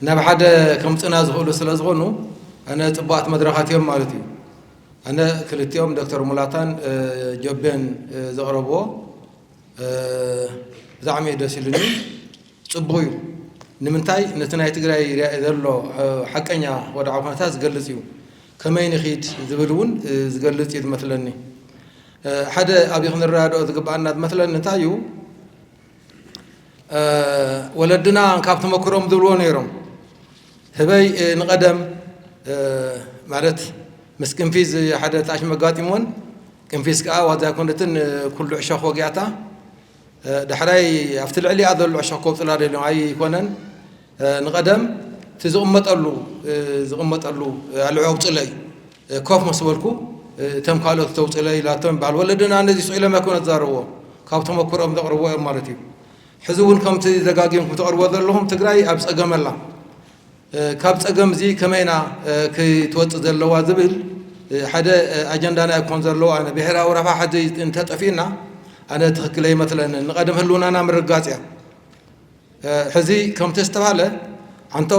ናብ ሓደ ከምፅና ዝኽእሉ ስለ ዝኾኑ ኣነ ፅቡቓት መድረኻት እዮም ማለት እዩ። ኣነ ክልቲኦም ዶክተር ሙላታን እ፣ ጆቤን እ፣ ዘቕረብዎ እ፣ ብጣዕሚ እዩ ደስ ኢሉኒ። ፅቡቕ እዩ። ንምንታይ ነቲ ናይ ትግራይ ሪኣ ዘሎ እ፣ ሓቀኛ ወድዓዊ ኩነታት ዝገልፅ እዩ። ከመይ ንኺድ ዝብል እውን እ፣ ዝገልፅ እዩ ዝመስለኒ። እ፣ ሓደ ኣብዩ ክንረዳድኦ ዝግብኣና ዝመስለኒ እንታይ እዩ? ወለድና ካብ ተመክሮም ዝብልዎ ነይሮም። ህበይ ንቐደም ማለት ምስ ቅንፊዝ ሓደ ጣሽ መጋጢምዎን ቅንፊዝ ከዓ ዋዛ ኣይኮነትን ኩሉ ዕሾኽ ወጊኣታ። ዳሕራይ ኣብቲ ልዕሊኣ ዘሎ ዕሾኽ ከውፅላ ደልዮም ኣይኮነን። ንቐደም እቲ ዝቕመጠሉ ዝቕመጠሉ ኣልዑ ኣውፅለይ ኮፍ ምስ በልኩ እቶም ካልኦት ተውፅለይ ኢላቶም ይበሃል። ወለድና ነዚ ስቕ ኢሎም ኣይኮነ ዝዛረብዎ ካብ ተመክሮኦም ዘቕርብዎ እዮም ማለት እዩ። ሕዚ እውን ከምቲ ደጋጊምኩም ተቕርቦ ዘለኹም ትግራይ ኣብ ፀገም ኣላ። ካብ ፀገም እዚ ከመይ ኢና ክትወፅእ ዘለዋ ዝብል ሓደ ኣጀንዳ ናይ ክኾን ዘለዎ ኣነ ብሄራዊ ረብሓ ሕዚ እንተጠፊእና ኣነ ትኽክል ኣይመስለንን። ንቐደም ህልውናና ምርጋፅ እያ። ሕዚ ከምቲ ዝተባሃለ ዓንቶ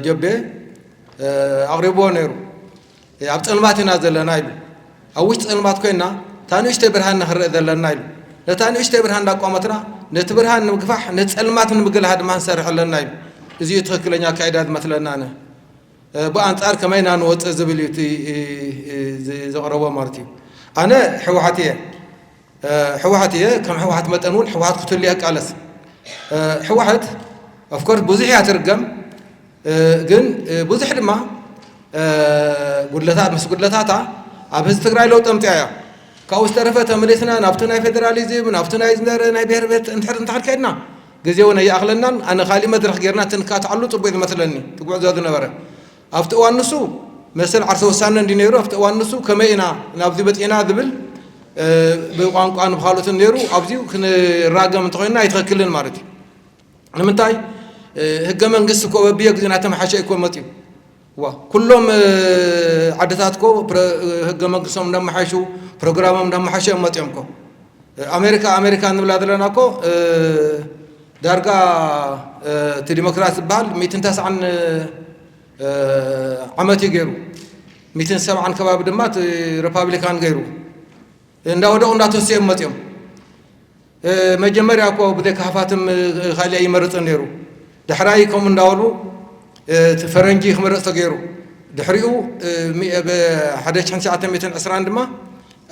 ጀቤ ኣቕሪብዎ ነይሩ። ኣብ ፀልማት ኢና ዘለና ኢሉ። ኣብ ውሽጢ ፀልማት ኮይና እታ ንእሽተይ ብርሃን ንክንርኢ ዘለና ኢሉ። ነታ ንእሽተይ ብርሃን እንዳቋመትና ነቲ ብርሃን ንምግፋሕ ነቲ ፀልማት ንምግላህ ድማ ክንሰርሕ ኣለና ኢሉ። እዚ እዩ ትኽክለኛ ኣካይዳ ዝመስለና ኣነ። ብኣንፃር ከመይ ኢና ንወፅእ ዝብል እዩ እቲ ዘቕረቦ ማለት እዩ። ኣነ ህወሓት እየ። ህወሓት እየ። ከም ህወሓት መጠን እውን ህወሓት ክትህሉ እየ እቃለስ። ህወሓት ኦፍኮርስ ብዙሕ እያ ትርገም፣ ግን ብዙሕ ድማ ጉድለታት ምስ ጉድለታታ ኣብ ህዝቢ ትግራይ ለውጢ ኣምፅኣ እያ። ካብኡ ዝተረፈ ተመሊስና ናብቲ ናይ ፌዴራሊዝም ናብቲ ናይ ዝነበረ ናይ ብሄር ቤት እንድሕር እንድሕር ከድና ግዜ እውን ኣይኣኽለናን። ኣነ ካሊእ መድረክ ጌርና ትንካትዓሉ ፅቡቅ ዝመስለኒ ትጉዕዞ ዝነበረ ኣብቲ እዋን ንሱ መሰል ዓርሰ ውሳነ እንዲ ነይሩ ኣብቲ እዋን ንሱ ከመይ ኢና ናብዚ በፂና ዝብል ብቋንቋን ብካልኦትን ነይሩ። ኣብዚኡ ክንራገም እንተኮይንና ኣይትኽክልን ማለት እዩ። ንምንታይ ህገ መንግስቲ እኮ በብየ ግዜ እናተመሓሸ እኮ መፅዩ። ዋ ኩሎም ዓድታት እኮ ህገ መንግስቶም እንዳመሓሹ ፕሮግራሞም እንዳመሓሸ እዮም መፅዮም እኮ። ኣሜሪካ ኣሜሪካ እንብላ ዘለና እኮ ዳርጋ እቲ ዲሞክራሲ ዝበሃል ሚእትን ተስዓን ዓመት እዩ ገይሩ። ሚእትን ሰብዓን ከባቢ ድማ እቲ ሪፓብሊካን ገይሩ። እንዳወደቑ እንዳተወሰ እዮም መፅዮም። መጀመርያ እኮ ብዘይካ ሃፋትም ካሊእ ኣይመርፅን ነይሩ። ዳሕራይ ከምኡ እንዳበሉ እቲ ፈረንጂ ክመረፅ ተገይሩ። ድሕሪኡ ብሓደ ሽሕን ትሽዓተ ሚእትን ዕስራን ድማ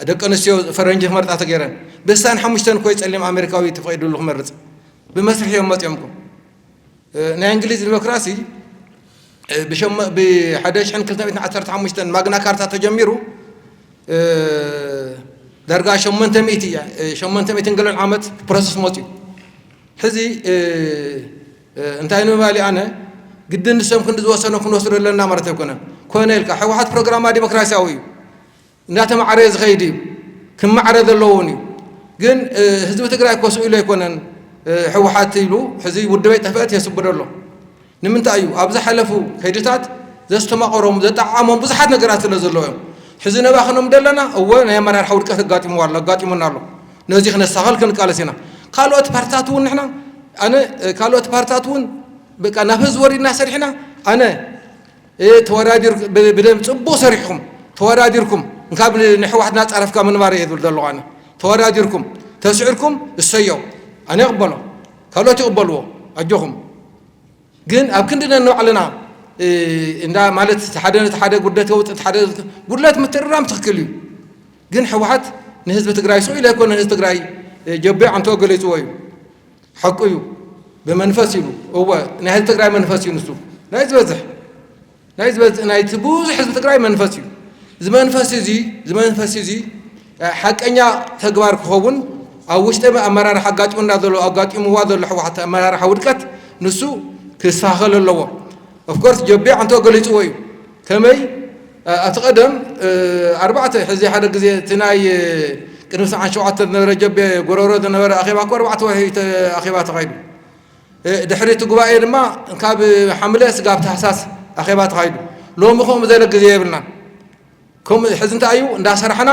ደቂ ኣንስትዮ ፈረንጂ ክመርፃ ተገይረን። ብሳን ሓሙሽተን እኮ ጸሊም ኣሜሪካዊ ተፈቒዱሉ ክመርፅ። ብመስርሕ እዮም መፅዮም እኮ። ናይ እንግሊዝ ዲሞክራሲ ብሓደ ሽሕን ክልተ ሚእትን ዓሰርተ ሓሙሽተን ማግና ካርታ ተጀሚሩ ዳርጋ ሸሞንተ ሚእቲ ሸሞንተ ሚእትን ገለን ዓመት ፕሮሰስ መፅዩ። ሕዚ እንታይ ንምባል ኣነ ግድን ንሶም ክንዲ ዝወሰኖ ክንወስዶ ኣለና ማለት ኣይኮነን። ኮነ ኢልካ ህወሓት ፕሮግራማ ዲሞክራሲያዊ እዩ። እንዳተማዕረ ዝኸይድ እዩ። ክማዕረ ዘለዎን እዩ። ግን ህዝቢ ትግራይ ኮስኡ ኢሉ ኣይኮነን ህወሓት ኢሉ ሕዚ ውድበይ ጠፍአት የስብዶ ኣሎ። ንምንታይ እዩ ኣብ ዝሓለፉ ከይድታት ዘስተማቐሮም ዘጠዓሞም ብዙሓት ነገራት ስለ ዘለዎ እዮም። ሕዚ ነባኽኖም ደለና እወ ናይ ኣመራርሓ ውድቀት ኣጋጢምዋ ኣሎ ኣጋጢሙና ኣሎ። ነዚ ክነሳኸል ክንቃለስ ኢና። ካልኦት ፓርትታት እውን ንሕና ኣነ ካልኦት ፓርትታት እውን በቃ ናብ ህዝቢ ወሪድና ሰሪሕና ኣነ ተወዳዲር ብደም ፅቡቅ ሰሪሕኩም ተወዳዲርኩም እንካብ ንሕዋሕትና ፃረፍካ ምንባር እየ ዝብል ዘለኹ ኣነ። ተወዳዲርኩም ተስዕርኩም እሰዮ ኣነ ይቕበሎ። ካልኦት ይቕበልዎ ኣጆኹም። ግን ኣብ ክንዲ ነንባዕልና እንዳ ማለት ሓደ ነቲ ሓደ ጉድለት ከውፅእ እቲ ሓደ ጉድለት ምትእርራም ትኽክል እዩ። ግን ህወሓት ንህዝቢ ትግራይ ስቕ ኢለ ኣይኮነ ህዝቢ ትግራይ ጀቤ ዓንቶ ገሊፅዎ እዩ። ሓቁ እዩ። ብመንፈስ ኢሉ እወ ናይ ህዝቢ ትግራይ መንፈስ እዩ ንሱ ናይ ዝበዝሕ ናይ ዝበዝሕ ናይቲ ብዙሕ ህዝቢ ትግራይ መንፈስ እዩ። እዚ መንፈስ እዚ እዚ መንፈስ እዚ ሓቀኛ ተግባር ክኸውን ኣብ ውሽጢ ኣመራርሓ ኣጋጢሙና ዘሎ ኣጋጢምዋ ዘሎ ህወሓት ኣመራርሓ ውድቀት ንሱ ክስተኻኸል ኣለዎ። ኦፍኮርስ ጀቤ ዓንቶ ገሊፅዎ እዩ። ከመይ ኣብቲ ቀደም ኣርባዕተ ሕዚ ሓደ ግዜ እቲ ናይ ቅድሚ ሰዓን ሸውዓተ ዝነበረ ጀቤ ጎረሮ ዝነበረ ኣኼባ እኮ ኣርባዕተ ወርሒ ኣኼባ ተኻይዱ። ድሕሪ እቲ ጉባኤ ድማ ካብ ሓምለ ስጋብ ታህሳስ ኣኼባ ተኻይዱ። ሎሚ ከምኡ ዘለ ግዜ የብልናን። ከምኡ ሕዚ እንታይ እዩ እንዳሰራሕና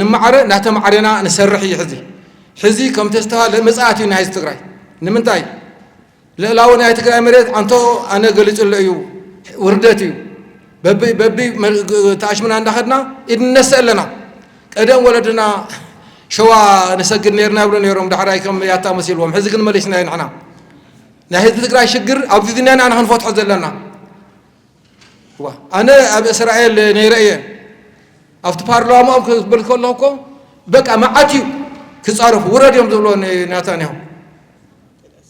ንማዕረ እንዳተማዕረና ንሰርሕ እዩ። ሕዚ ሕዚ ከምቲ ዝተባለ ምፅኣት እዩ ናይ ህዝቢ ትግራይ። ንምንታይ ልእላዊ ናይ ትግራይ መሬት ኣንቶ ኣነ ገሊጹ ኣሎ እዩ፣ ውርደት እዩ። በቢ በቢ መ- ተኣሽምና እንዳኸድና ኢድ ንነስእ ኣለና። ቀደም ወለድና ሸዋ ንሰግድ ነርና ይብሉ ነይሮም፣ ዳሕራይ ከም ያታ መሲልዎም። ሕዚ ግን መሊስናዮ ንሕና። ናይ ህዝቢ ትግራይ ሽግር ኣብዚ ዱንያ ንሕና ክንፈትሖ ዘለና። ዋ፣ ኣነ ኣብ እስራኤል ነይረ እየ። ኣብቲ ፓርላማኦም ክብል ከለኹ እኮ በቃ መዓት እዩ ክጻረፉ፣ ውረድ እዮም ዝብሎ ነ- ናታንያሁ።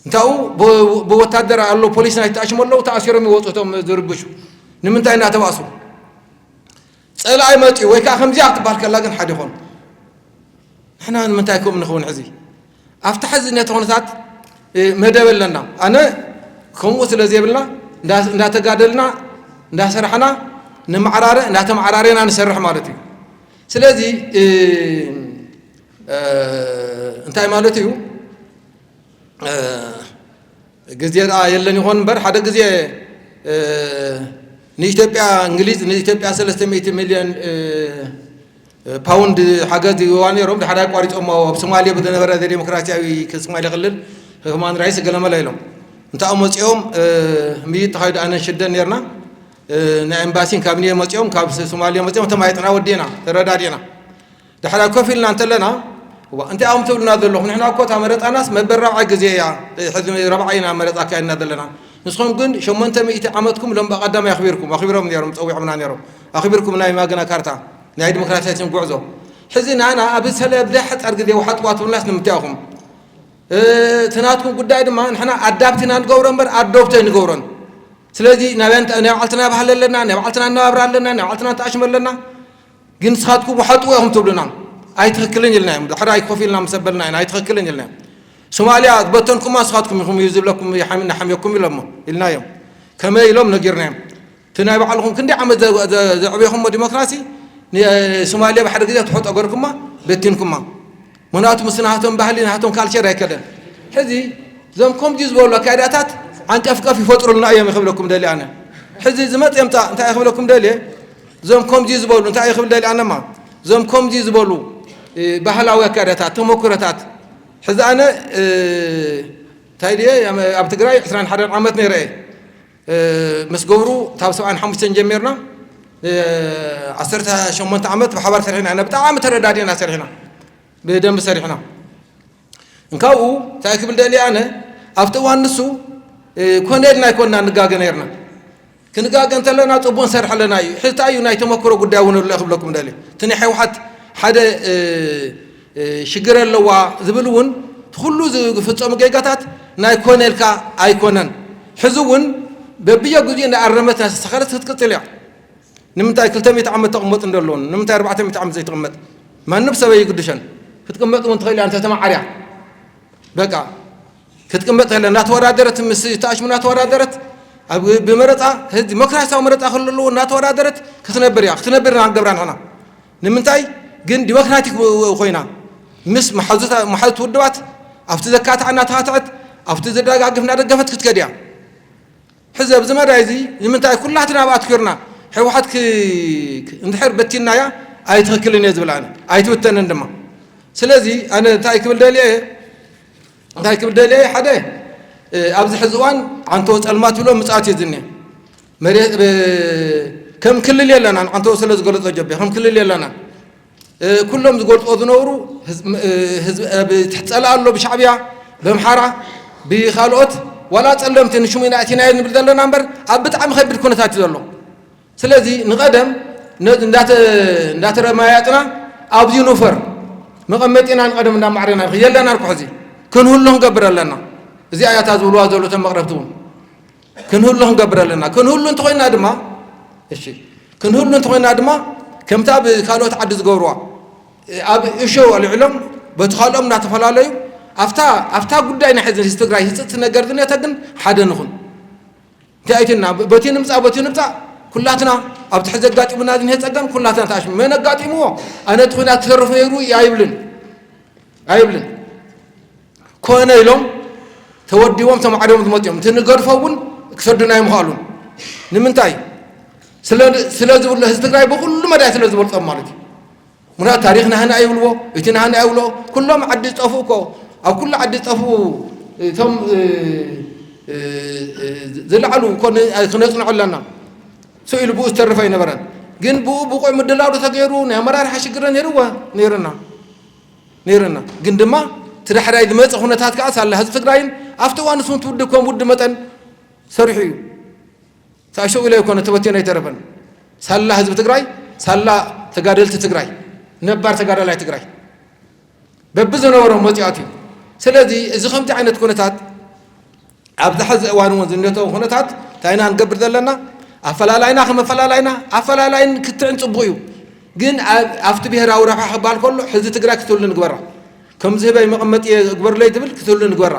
እንታኡ ብ- ብወታደር ኣሎ፣ ፖሊስ ናይ ተኣሽሙ ኣለዉ፣ ተኣሲሮም ይወፁ እቶም ዝርብሹ። ንምንታይ እናተባእሱ? ፀላኢ መፂኡ ወይ ከዓ ከምዚኣ ክትበሃል ከላ ግን ሓደ ይኾኑ። ንሕና ንምንታይ ከምኡ ንኸውን? ሕዚ ኣብቲ ሕዚ ነቲ ኩነታት መደብ ኣለና። ኣነ ከምኡ ስለ ዘይብልና እንዳ- እንዳተጋደልና እንዳሰራሕና ንመዓራረ እንዳተመዓራሬና ንሰርሕ ማለት እዩ። ስለዚ እንታይ ማለት እዩ? ግዜ ደኣ የለን ይኾን እምበር ሓደ ግዜ ንኢትዮጵያ እንግሊዝ ንኢትዮጵያ ሰለስተ ሚእቲ ሚልዮን ፓውንድ ሓገዝ ይህብዋ ነይሮም። ድሓር ኣቋሪጾሞ ኣብ ሶማሌ ብዝነበረ ዘይዴሞክራሲያዊ ሶማሌ ክልል ሁማን ራይትስ ገለመለ ኢሎም እንታኡ መጺኦም ምይጥ ተኻይዱ ኣነን ሽደን ነርና። ናይ ኤምባሲን ካቢኔ መጺኦም ካብ ሶማሌ መጺኦም እቶም ኣይጥና ወዲና ተረዳዲና። ድሕራይ ኮፍ ኢልና እንተለና እዋ እንታይ ኣኹም ትብሉና ዘለኹም? ንሕና እኮ እታ መረፃናስ መበል ራብዓይ ግዜ እያ። ሕዚ ራብዓይ ኢና መረፃ ኣካይድና ዘለና። ንስኹም ግን ሸሞንተ ሚእቲ ዓመትኩም ሎም ብቐዳማይ ኣኽቢርኩም ኣኽቢሮም ነይሮም ፀዊዖምና ነይሮም ኣኽቢርኩም ናይ ማግና ካርታ ናይ ዲሞክራሲያችን ጉዕዞ። ሕዚ ናና ኣብ ሰለ ብዘይ ሓፃር ግዜ ውሓጥዋ ትብሉናስ ንምንታይ ኢኹም? እቲ ናትኩም ጉዳይ ድማ ንሕና ኣዳፕት ኢና ንገብሮ እምበር ኣዶፕት ኣይንገብሮን። ስለዚ ናይ ባዕልትና ባህሊ ኣለና፣ ናይ ባዕልትና ኣነባብራ ኣለና፣ ናይ ባዕልትና ተኣሽመ ኣለና። ግን ንስኻትኩም ውሓጥዎ ኢኹም ትብሉና። ኣይትኽክልን ኢልናዮም። ድሕራይ ኮፍ ኢልና ምስ ኣበልና ኢና ኣይትኽክልን ኢልናዮም። ሶማልያ ዝበተንኩማ ንስኻትኩም ኢኹም እዩ ዝብለኩም ይሓም- ንሓምየኩም ኢሎሞ ኢልናዮም። ከመይ ኢሎም ነጊርናዮም። እቲ ናይ ባዕልኹም ክንደይ ዓመት ዘ- ዘ- ዘዕበኹሞ ዲሞክራሲ ንሶማልያ ብሓደ ግዜ ትሕጦ ገርኩማ በቲንኩማ። ምኽንያቱ ምስ ናቶም ባህሊ ናቶም ካልቸር ኣይከደን። ሕዚ እዞም ከምዚ ዝበሉ ኣካይዳታት ዓንቀፍቀፍ ይፈጥሩልና እዮም ክብለኩም ደልየ ኣነ። ሕዚ ዝመፅ የምፃእ እንታይ ክብለኩም ደልየ እዞም ከምዚ ዝበሉ እንታይ ክብል ደልየ ኣነማ እዞም ከምዚ ዝበሉ ባህላዊ ኣካይዳታት ተመኩረታት ሕዚ ኣነ እንታይ ድየ ኣብ ትግራይ ዕስራን ሓደን ዓመት ነይረ እየ። ምስ ገብሩ ካብ ሰብዓን ሓሙሽተን ጀሚርና ዓሰርተ ሸሞንተ ዓመት ብሓባር ሰሪሕና ኢና። ብጣዕሚ ተረዳዲእና ሰሪሕና ብደንብ ሰሪሕና። እንካብኡ እንታይ ክብል ደልየ ኣነ ኣብቲ እዋን ንሱ ኮነ ኢልና ኣይኮንና ንጋገ ነርና። ክንጋገ እንተለና ፅቡቅ ንሰርሕ ኣለና እዩ። ሕዚ እንታይ እዩ ናይ ተመክሮ ጉዳይ እውን ኣሎ ክብለኩም ደልየ። እቲ ናይ ህወሓት ሓደ ሽግር ኣለዋ ዝብል እውን እቲ ኩሉ ዝፍፀሙ ጌጋታት ናይ ኮነ ኢልካ ኣይኮነን። ሕዚ እውን በብየ ግዜኡ እንዳኣረመት እናስተኻኸለት ክትቅፅል እያ። ንምንታይ ክልተ ሚእቲ ዓመት ተቕመጥ እንደለዎን ንምንታይ ኣርባዕተ ሚእቲ ዓመት ዘይትቕመጥ? ማንም ሰብ ኣይግድሸን። ክትቅመጥ እውን ትኽእል እያ እንተተማዓርያ። በቃ ክትቅመጥ ከለ እናተወዳደረት ምስ ተኣሽሙ እናተወዳደረት ኣብ ብመረፃ ህዝቢ ዲሞክራሲያዊ መረፃ ክልልዎ እናተወዳደረት ክትነብር እያ ክትነብር ኢና ንገብራ ንሕና። ንምንታይ ግን ዲሞክራቲክ ኮይና ምስ መሓዙታ- መሓዙት ውድባት ኣብቲ ዘካትዓ እናተካትዐት ኣብቲ ዘደጋግፍ እናደገፈት ክትከድ እያ። ሕዚ ኣብዚ መዳይ እዚ ንምንታይ ኩላትና ኣብ ኣትኪርና ህወሓት ክ- ክ- እንድሕር በቲንናያ ኣይትኽክልን እየ ዝብል ኣነ ኣይትብተንን ድማ። ስለዚ ኣነ እንታይ ክብል ደልየ እየ እንታይ ክብል ደልየ ሓደ ኣብዚ ሕዚ እዋን ዓንቶ ፀልማት ብሎ ምፅኣት እዩ ዝኒአ መሬት ከም ክልል የለናን ዓንቶ ስለ ዝገለፆ ጀቤ ከም ክልል የለናን ኩሎም ዝገልፅዎ ዝነብሩ ፀላ ኣሎ ብሻዕብያ በምሓራ ብካልኦት ዋላ ፀለምቲ ንሽሙ ኢና እቲናዮ ንብል ዘለና እምበር ኣብ ብጣዕሚ ከቢድ ኩነታት እዩ ዘሎ። ስለዚ ንቐደም እንዳተረማያጥና ኣብዚ ኑፈር መቐመጢና ንቐደም እንዳማዕረና የለና ርኩ ሕዚ ክንህሉ ክንገብር ኣለና። እዚኣ እያ እታ ዝብልዋ ዘሎ እቶም መቕረብቲ እውን ክንህሉ ክንገብር ኣለና። ክንህሉ እንተኮይና ድማ እሺ ክንህሉ እንተኮይና ድማ ከምታ ብካልኦት ዓዲ ዝገብርዋ ኣብ እሾ ኣልዕሎም በቲ ካልኦም እናተፈላለዩ ኣብታ ኣብታ ጉዳይ ናይ ሕዚ ትግራይ ህፅፅቲ ነገር ዝነተ ግን ሓደ ንኹን እንታይ ኣይትና በቲ ንምፃእ በቲ ንምፃእ ኩላትና ኣብቲ ሕዚ ኣጋጢሙና ዝኒሀ ፀገም ኩላትና ተኣሽሙ መን ኣጋጢምዎ ኣነ እቲ ኩናት ክተርፍ ነይሩ ኣይብልን ኣይብልን ኮነ ኢሎም ተወዲቦም ተማዕሪቦም ዝመፅኦም እቲ ንገድፎ እውን ክሰዱና ይምኽኣሉን ንምንታይ ስለ ዝብሉ ህዝቢ ትግራይ ብኩሉ መዳይ ስለ ዝበልፆም ማለት እዩ ምክንያቱ ታሪክ ናህና ይብልዎ እቲ ናህና ይብልዎ ኩሎም ዓዲ ዝጠፍኡ እኮ ኣብ ኩሉ ዓዲ ዝጠፍኡ እቶም ዝለዓሉ ክነፅንዖ ኣለና። ስኢሉ ብኡ ዝተርፍ ኣይነበረን። ግን ብኡ ብቑዕ ምድላው ዶ ተገይሩ? ናይ ኣመራርሓ ሽግር ነይርዎ? ነይርና ነይርና። ግን ድማ እቲ ዳሕራይ ዝመፀ ኩነታት ከዓ ሳላ ህዝቢ ትግራይን ኣብቲ እዋን ንስውን ትውድብ ከም ውድብ መጠን ሰሪሑ እዩ። ሳሾ ኢሎ ኣይኮነ ተበቲኑ ኣይተረፈን። ሳላ ህዝቢ ትግራይ፣ ሳላ ተጋደልቲ ትግራይ፣ ነባር ተጋዳላይ ትግራይ በብዝነበሮም ወፂኣት እዩ። ስለዚ እዚ ከምዚ ዓይነት ኩነታት ኣብዚ ሕዚ እዋን እውን ዝነተው ኩነታት እንታይ ኢና ንገብር ዘለና? ኣፈላላይና ከም ኣፈላላይና ኣፈላላይን ክትዕን ፅቡቅ እዩ። ግን ኣብ- ኣብቲ ብሄራዊ ረብሓ ክበሃል ከሎ ሕዚ ትግራይ ክትህሉ ንግበራ። ከም ዝህበይ መቐመጢ ግበርለይ ትብል ክትህሉ ንግበራ።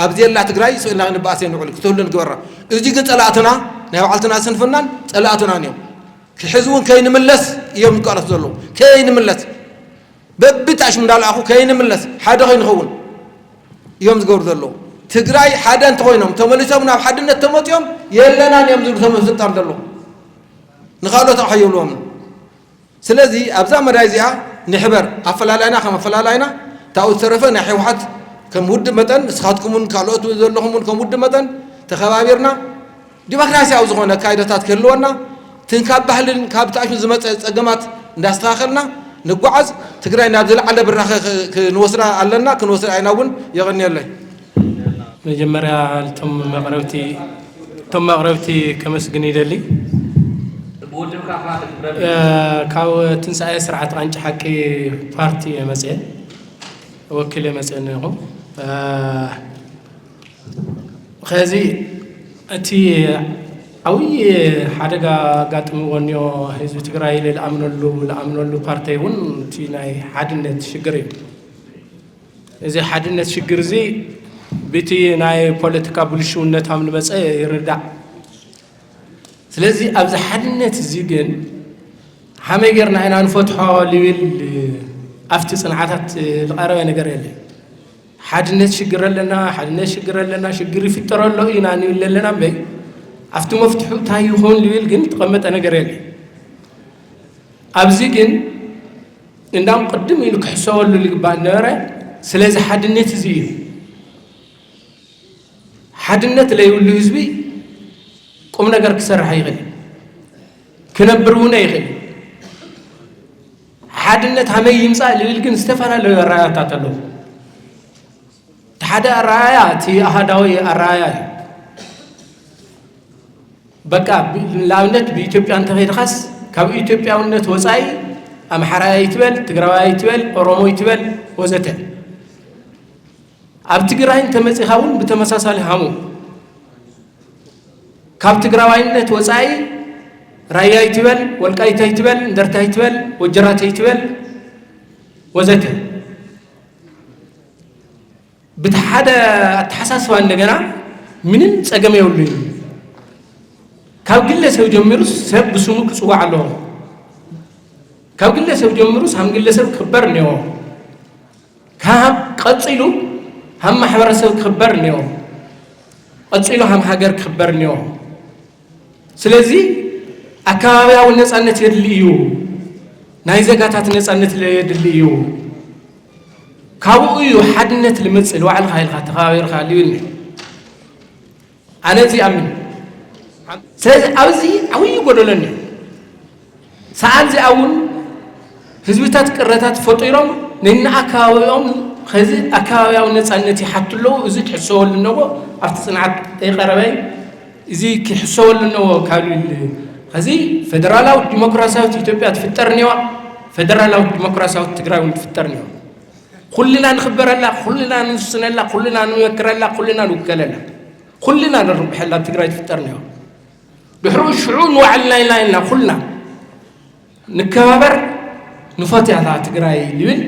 ኣብዚ የላ ትግራይ ስእልና ክንበኣስ ንውዕል ክትህሉ ንግበራ። እዚ ግን ፀላእትና ናይ ባዕልትና ስንፍናን ፀላእትናን እዮም። ክሕዚ እውን ከይንምለስ እዮም ዝቃለሱ ዘለዉ። ከይንምለስ በብጣሽም እንዳለኣኹ ከይንምለስ ሓደ ከይንኸውን እዮም ዝገብሩ ዘለዉ። ትግራይ ሓደ እንተኾይኖም ተመሊሶም ናብ ሓድነት ተመፅኦም የለናን እዮም ዝብሉ ተመ ስልጣን ዘለዉ ንኻልኦት ኣቕሓ የብልዎምን። ስለዚ ኣብዛ መዳይ እዚኣ ንሕበር ኣፈላላይና ከም ኣፈላላይና ታው ዝተረፈ ናይ ሕወሓት ከም ውድብ መጠን ንስኻትኩም እውን ካልኦት ዘለኹም እውን ከም ውድብ መጠን ተኸባቢርና ዲሞክራሲያዊ ዝኾነ ኣካይዳታት ክህልወና፣ እትን ካብ ባህልን ካብ ታሽን ዝመፀ ፀገማት እንዳስተኻኸልና ንጓዓዝ ትግራይ ናብ ዝለዓለ ብራኸ ክንወስዳ ኣለና፣ ክንወስዳ ኢና እውን። የቐንየለይ። መጀመርያ እቶም መቕረብቲ እቶም መቕረብቲ ከመስግን ይደሊ። ካብ ትንሳኤ ስርዓት ቃንጭ ሓቂ ፓርቲ እየ መፅአ ወኪል እየ መፅአ እኒኹ። ከዚ እቲ ዓብዪ ሓደጋ ኣጋጥምዎ እኒኦ ህዝቢ ትግራይ ኢለ ዝኣምነሉ ዝኣምነሉ ፓርተይ እውን እቲ ናይ ሓድነት ሽግር እዩ። እዚ ሓድነት ሽግር እዚ ብቲ ናይ ፖለቲካ ብልሽውነት ኣብ ንመፀ ይርዳእ። ስለዚ ኣብዚ ሓድነት እዚ ግን ሓመይ ጌርና ኢና ንፈትሖ ልብል ኣብቲ ፅንዓታት ዝቐረበ ነገር የለን። ሓድነት ሽግር ኣለና፣ ሓድነት ሽግር ኣለና፣ ሽግር ይፍጠረሎ ኢና ንብል ኣለና እምበይ ኣብቲ መፍትሑ እንታይ ይኸውን ዝብል ግን ተቐመጠ ነገር የለን። ኣብዚ ግን እንዳም ቅድም ኢሉ ክሕሰበሉ ዝግባእ ነበረ። ስለዚ ሓድነት እዚ እዩ። ሓድነት ለይብሉ ህዝቢ ቁም ነገር ክሰርሕ ይኽእል ክነብር እውን ይኽእል። ሓድነት ሃመይ ይምፃእ ዝብል ግን ዝተፈላለዩ ኣረኣያታት ኣለዉ። እቲ ሓደ ኣረኣያ እቲ ኣሃዳዊ ኣረኣያ እዩ። በቃ ንኣብነት ብኢትዮጵያ እንተኸይድኻስ ካብ ኢትዮጵያውነት ወፃኢ ኣምሓራይ ኣይትበል፣ ትግራዋይ ኣይትበል፣ ኦሮሞ ኣይትበል ወዘተ። ኣብ ትግራይ እንተመፂኻ እውን ብተመሳሳሊ ሃሙ። ካብ ትግራዋይነት ወፃኢ ራያ ኣይትበል፣ ወልቃይት ኣይትበል፣ እንደርታ ኣይትበል፣ ወጀራት ኣይትበል ወዘተ። ብቲ ሓደ ኣተሓሳስባ እንደገና ምንም ፀገም የብሉ እዩ። ካብ ግለሰብ ጀሚሩስ ሰብ ብስሙ ክፅዋዕ ኣለዎ። ካብ ግለሰብ ጀሚሩስ ሃም ግለሰብ ክኽበር እኒኦ። ካብ ቀፂሉ ሃም ማሕበረሰብ ክኽበር እኒኦ። ቀፂሉ ሃም ሃገር ክኽበር እኒኦ። ስለዚ ኣከባቢያዊ ነፃነት የድሊ እዩ። ናይ ዘጋታት ነፃነት የድሊ እዩ። ካብኡ እዩ ሓድነት ልመፅእ ልባዕልኻ ኢልካ ተኸባቢርካ ልብል። ኣነ እዚ ኣምን። ስለዚ ኣብዚ ዓብዪ ጎደሎ እኒኦ። ሰኣን እዚኣ እውን ህዝብታት ቅረታት ፈጢሮም ነንኣከባቢኦም ኸዚ ኣከባቢያዊ ነፃነት ይሓቱ ኣለዉ። እዚ ክሕሰበሉ እነዎ ኣብቲ ፅንዓት ይቐረበ እዚ ክሕሰበሉ እነዎ ካብ ልብል ኸዚ ፈደራላዊት ዲሞክራሲያዊት ኢትዮጵያ ትፍጠር እኒዋ። ፈደራላዊት ዲሞክራሲያዊት ትግራይ እውን ትፍጠር እኒዋ። ኩልና ንኽበረላ፣ ኩልና ንስነላ፣ ኩልና ንመክረላ፣ ኩልና ንውከለላ፣ ኩልና ንርብሐላ ትግራይ ትፍጠር እኒዋ። ድሕሩ ሽዑ ንባዕልና ኢልና ኢልና ኩልና ንከባበር ንፈትያ እታ ትግራይ ዝብል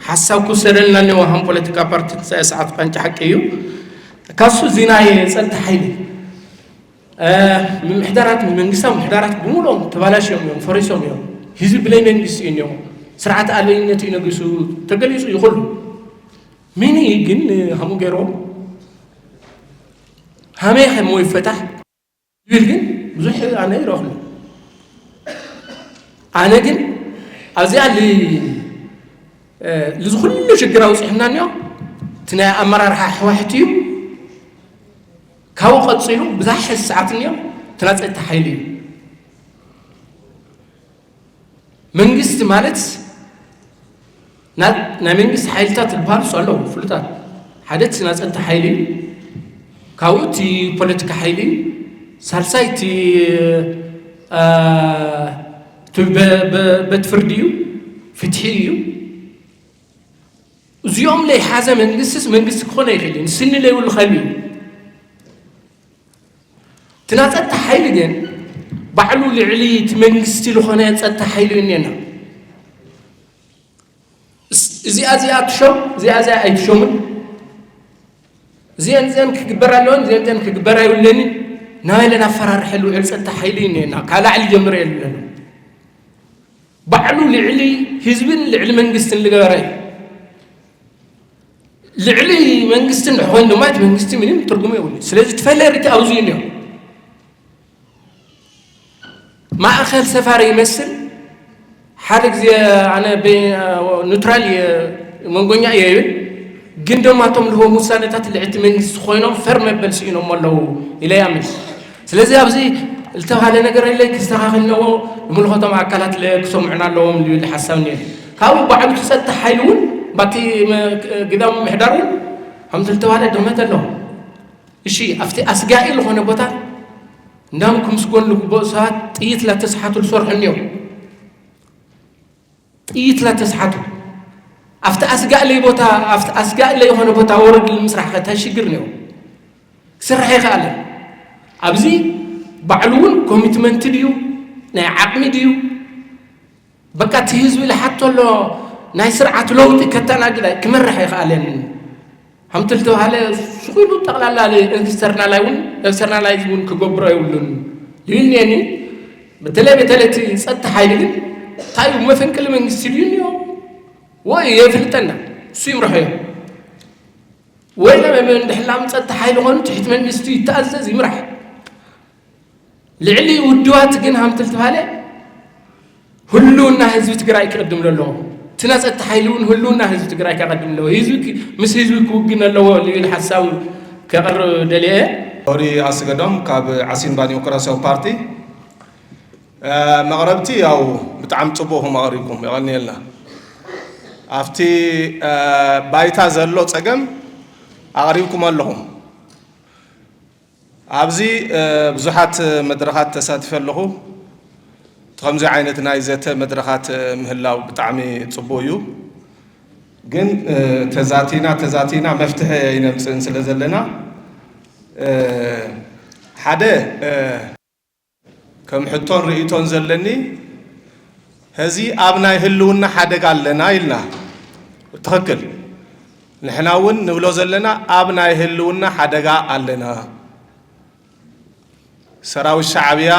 ሓሳብ ክውሰደልና እኒዎ። ከም ፖለቲካ ፓርቲ ትንሳኤ ሰዓት ቃንጫ ሓቂ እዩ። ካሱ እዚ ናይ ፀጥታ ሓይሊ ምምሕዳራት መንግስታዊ ምምሕዳራት ብምሉኦም ተባላሽዮም እዮም፣ ፈሪሶም እዮም። ህዝቢ ብለይ መንግስቲ እዩ እኒኦ። ስርዓት ኣለይነት እዩ ነጊሱ ተገሊፁ እዩ ኩሉ። ሚኒ ግን ከምኡ ገይሮም ሃመይ ከሞ ይፈታሕ ይብል ግን ብዙሕ ኣነ ይረኽሉ። ኣነ ግን ኣብዚኣ እዚ ኩሉ ሽግር ኣውፂሑና እኒኦ እቲ ናይ ኣመራርሓ ህወሓት እዩ። ካብኡ ቀጺሉ ብዝሓ ሰዓት እኒኦ እቲ ናይ ጸጥታ ሓይሊ እዩ። መንግስቲ ማለት ና- ናይ መንግስቲ ሓይልታት ዝበሃሉ ኣለዉ ፍሉጣት። ሓደ እቲ ናይ ጸጥታ ሓይሊ እዩ። ካብኡ እቲ ፖለቲካ ሓይሊ እዩ። ሳልሳይ እቲ አ፣ እቲ በ- በ- ቤት ፍርዲ እዩ፣ ፍትሒ እዩ። እዚኦም ለይሓዘ መንግስትስ መንግስቲ ክኾን ኣይኽእል እዩ። ስኒ ለይብሉ ከልቢ እዩ። እቲ ናይ ጸጥታ ሓይሊ ግን ባዕሉ ልዕሊ እቲ መንግስቲ ዝኾነ ጸጥታ ሓይሊ እዩ እኒአና። እዚኣ እዚኣ ትሾም፣ እዚኣ እዚኣ ኣይትሾምን፣ እዚአን እዚአን ክግበር ኣለወን፣ እዚአን እዚአን ክግበር ኣይብለንን ናበለ ኣፈራርሐ ልውዕል ጸጥታ ሓይሊ እዩ እኒአና። ካብ ላዕሊ ጀምረ የለን። ባዕሉ ልዕሊ ህዝብን ልዕሊ መንግስትን ዝገበረ እዩ። ልዕሊ መንግስቲ እንድሕር ኮይኑ ድማ እቲ መንግስቲ ምንም ትርጉም የብሉ። ስለዚ እቲ ፈለሪቲ ኣብዚ እዩ እኒኦ። ማእኸል ሰፋሪ ይመስል። ሓደ ግዜ ኣነ ኒውትራል እየ፣ መንጎኛ እየ ይብል፣ ግን ድማ እቶም ልህቦም ውሳነታት ልዕቲ መንግስቲ ኮይኖም ፈር መበል ስኢኖም ኣለዉ ኢለ ያምን። ስለዚ ኣብዚ ዝተባሃለ ነገር የለ ክስተኻኸል ኣለዎ። ንምልኸቶም ኣካላት ክሰምዑና ኣለዎም ዝብል ሓሳብ እኒአ። ካብኡ ባዕሉ እቲ ጸጥታ ሓይሊ እውን ባቲ ግዳም ምሕዳር እውን ከምቲ ዝተባሃለ ድኽመት ኣለዎ። እሺ፣ ኣብቲ ኣስጋኢ ዝኾነ ቦታ እንዳም ክምስጎን ልግበኦ ሰባት ጥይት ላተስሓቱ ዝሰርሑ እኒኦም። ጥይት ላተስሓቱ ኣብቲ ኣስጋእ ለይ ቦታ፣ ኣብቲ ኣስጋእ ለይ የኾነ ቦታ ወረድ ንምስራሕ ከ እንታይ ሽግር እኒኦ? ክስራሕ ይኽኣል። ኣብዚ ባዕሉ እውን ኮሚትመንት ድዩ፣ ናይ ዓቕሚ ድዩ? በቃ እቲ ህዝቢ ዝሓቶ ኣሎ፣ ናይ ስርዓት ለውጢ ከተናግዳ ክመርሕ ይኽኣልን። ከምቲ ዝተባሃለ ሱቕ ኢሉ ጠቕላላ ኤክስተርናላይ እውን፣ ኤክስተርናላይዝ እውን ክገብሮ የብሉን ይብል እኒአኒ። በተለይ በተለይ እቲ ጸጥታ ሓይሊ ግን እንታይ እዩ፣ መፈንቅለ መንግስቲ ድዩ እኒኦ? ወይ የፍልጠና፣ እሱ ይምርሖ እዩ። ወይ ለመመ እንድሕላም ጸጥታ ሓይሊ ኾኑ ትሕቲ መንግስቲ ይተኣዘዝ ይምራሕ። ልዕሊ ውድባት ግን ሃምትል ተባለ ህልውና ህዝቢ ትግራይ ክቕድም ኣለዎ። እቲ ናይ ጸጥታ ሓይሊ እውን ህልውና ህዝቢ ትግራይ ከቐድም ኣለዎ። ህዝቢ ክ- ምስ ህዝቢ ክውግን ኣለዎ ዝብል ሓሳብ ከቕርብ ደልየ። ኦሪ ኣስገዶም ካብ ዓሲምባ ዲሞክራሲያዊ ፓርቲ። እ፣ መቕረብቲ ያው ብጣዕሚ ጽቡቕኹም ኣቕሪብኩም፣ የቐንየልና። ኣብቲ እ፣ ባይታ ዘሎ ጸገም ኣቕሪብኩም ኣለኹም። ኣብዚ እ፣ ብዙሓት መድረኻት ተሳቲፈ ኣለኹ። ከምዚ ዓይነት ናይ ዘተ መድረኻት እ፣ ምህላው ብጣዕሚ ጽቡቕ እዩ። ግን እ፣ ተዛቲና ተዛቲና መፍትሒ ኣይነምጽእን ስለ ዘለና እ፣ ሓደ እ፣ ከም ሕቶን ርእይቶን ዘለኒ፣ ሕዚ ኣብ ናይ ህልውና ሓደጋ ኣለና ኢልና። ትኽክል። ንሕና እውን ንብሎ ዘለና ኣብ ናይ ህልውና ሓደጋ ኣለና። ሰራዊት ሻዕብያ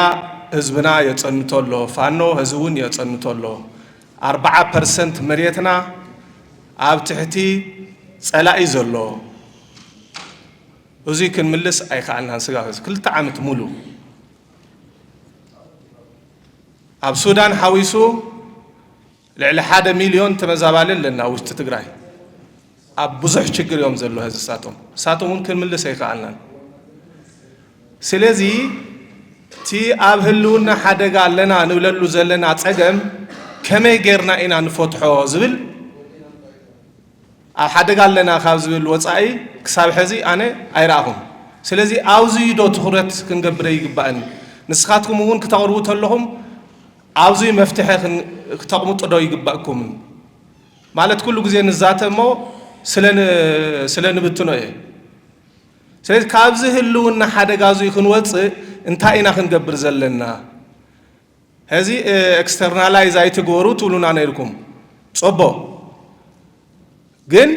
ህዝብና የጸንቶ ኣሎ፣ ፋኖ ህዝቢ እውን የጸንቶ ኣሎ። ኣርብዓ ፐርሰንት መሬትና ኣብ ትሕቲ ጸላኢ ዘሎ። እዙይ ክንምልስ ኣይከኣልናን። ስጋ ክልተ ዓመት ሙሉ ኣብ ሱዳን ሓዊሱ ልዕሊ ሓደ ሚልዮን ተመዛባሊ ኣለና ውሽጢ ትግራይ። ኣብ ብዙሕ ችግር እዮም ዘሎ ህዝቢ እሳቶም። እሳቶም እውን ክንምልስ ኣይከኣልናን። ስለዚ እቲ ኣብ ህልውና ሓደጋ ኣለና ንብለሉ ዘለና ጸገም ከመይ ጌርና ኢና ንፈትሖ ዝብል ኣብ ሓደጋ ኣለና ካብ ዝብል ወጻኢ ክሳብ ሕዚ ኣነ ኣይረኣኹን። ስለዚ ኣብዚ ዶ ትኹረት ክንገብረ ይግባእን? ንስኻትኩም እውን ክተቕርቡ ተለኹም ኣብዚ መፍትሒ ክን- ክተቕምጡ ዶ ይግባእኩምን? ማለት ኩሉ ግዜ ንዛተ እሞ ስለ ን- ስለ ንብትኖ እየ። ስለዚ ካብዚ ህልውና ሓደጋ እዚ ክንወፅእ እንታይ ኢና ክንገብር ዘለና? ሕዚ ኤክስተርናላይዝ ኣይትግበሩ ትብሉና ነይርኩም። ፅቡቕ። ግን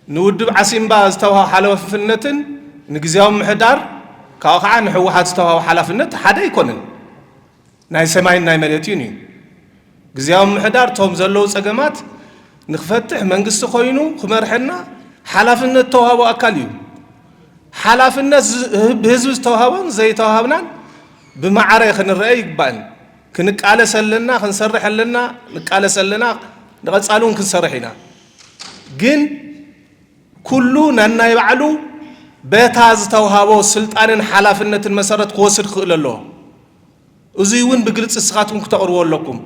ንውድብ ዓሲምባ ዝተዋሃብ ሓላፍነትን ንግዝያዊ ምሕዳር ካብኡ ከዓ ንህወሓት ዝተዋሃብ ሓላፍነት ሓደ ኣይኮነን። ናይ ሰማይን ናይ መሬትን እዩ። ግዝያዊ ምሕዳር እቶም ዘለዉ ፀገማት ንክፈትሕ መንግስቲ ኮይኑ ክመርሐና ሓላፍነት ዝተዋሃቦ ኣካል እዩ። ሓላፍነት ዝ- ብህዝቢ ዝተዋሃቦን ዘይተዋሃብናን ብማዕረ ክንረአ ይግባእን። ክንቃለስ ኣለና፣ ክንሰርሕ ኣለና፣ ንቃለስ ኣለና፣ ንቐፃሊ እውን ክንሰርሕ ኢና። ግን ኩሉ ነናይ ባዕሉ በታ ዝተውሃቦ ስልጣንን ሓላፍነትን መሰረት ክወስድ ክኽእል ኣለዎ። እዙይ እውን ብግልፂ እስኻትኩም ክተቕርቦ ኣለኩም።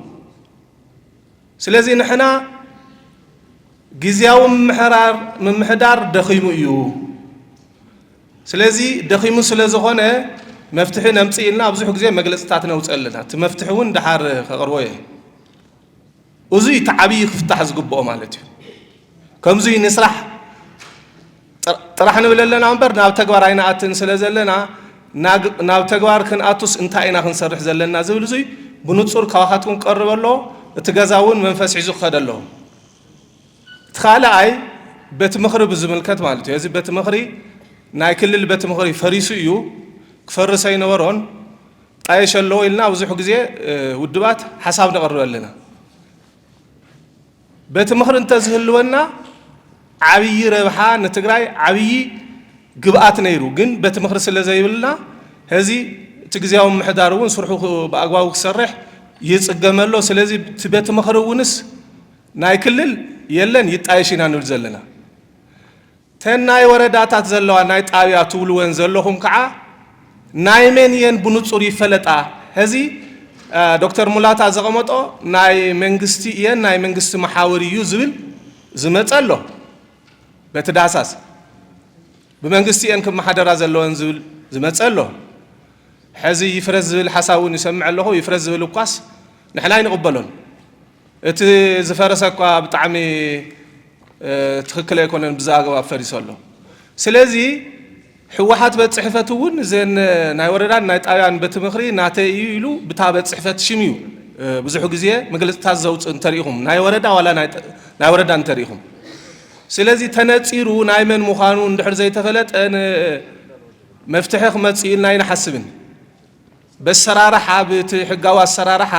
ስለዚ ንሕና ግዝያዊ ምምሕራር ምምሕዳር ደኺሙ እዩ። ስለዚ ደኺሙ ስለ ዝኾነ መፍትሒ ነምፅእ ኢልና ብዙሕ ግዜ መግለፅታት ነውፅእ ኣለና። እቲ መፍትሒ እውን ደሓር ከቕርቦ እየ። እዙይ እቲ ዓብዪ ክፍታሕ ዝግብኦ ማለት እዩ። ከምዙይ ንስራሕ ጥር- ጥራሕ ንብል ኣለና እምበር ናብ ተግባር ኣይንኣትን ስለ ዘለና ናግ- ናብ ተግባር ክንኣቱስ እንታይ ኢና ክንሰርሕ ዘለና ዝብል እዙይ ብንፁር ካባኻትኩም ክቀርብ ኣለዎ። እቲ ገዛ እውን መንፈስ ሒዙ ክኸድ ኣለዎ። እቲ ካልኣይ ቤት ምኽሪ ብዝምልከት ማለት እዩ። እዚ ቤት ምኽሪ ናይ ክልል ቤት ምኽሪ ፈሪሱ እዩ፣ ክፈርስ ኣይነበሮን፣ ጣየሽ ኣለዎ ኢልና ብዙሕ ግዜ ውድባት ሓሳብ ነቕርብ ኣለና። ቤት ምኽሪ እንተዝህልወና ዓብዪ ረብሓ ንትግራይ ዓብዪ ግብኣት ነይሩ። ግን ቤት ምኽሪ ስለ ዘይብልና ሕዚ እቲ ግዝያዊ ምምሕዳር እውን ስርሑ ብኣግባቡ ክሰርሕ ይፅገም ኣሎ። ስለዚ እቲ ቤት ምኽሪ እውንስ ናይ ክልል የለን ይጣየሽ ኢና ንብል ዘለና። ተን ናይ ወረዳታት ዘለዋ ናይ ጣብያ ትብልወን ዘለኹም ከዓ ናይ መን እየን ብንፁር ይፈለጣ። ሕዚ ዶክተር ሙላታ ዘቐመጦ ናይ መንግስቲ እየን ናይ መንግስቲ መሓውር እዩ ዝብል ዝመፀ ኣሎ። በቲ ዳህሳስ ብመንግስቲ እየን ክመሓደራ ዘለወን ዝብል ዝመፀ ኣሎ። ሕዚ ይፍረስ ዝብል ሓሳብ እውን ይሰምዕ ኣለኹ። ይፍረስ ዝብል እኳስ ንሕና ኣይንቕበሎን። እቲ ዝፈረሰ እኳ ብጣዕሚ ትኽክል ኣይኮነን፣ ብዛ ኣገባብ ፈሪሱ ኣሎ። ስለዚ ህወሓት ቤት ፅሕፈት እውን እዘን ናይ ወረዳን ናይ ጣብያን ቤት ምኽሪ ናተይ እዩ ኢሉ ብታ ቤት ፅሕፈት ሽም እዩ ብዙሕ ግዜ መግለፅታት ዘውፅእ እንተሪኢኹም፣ ናይ ወረዳ ዋላ ናይ ወረዳ እንተሪኢኹም። ስለዚ ተነፂሩ ናይ መን ምዃኑ እንድሕር ዘይተፈለጠ መፍትሒ ክመፅእ ኢልና ኣይንሓስብን። በሰራርሓ ብቲ ሕጋዊ ኣሰራርሓ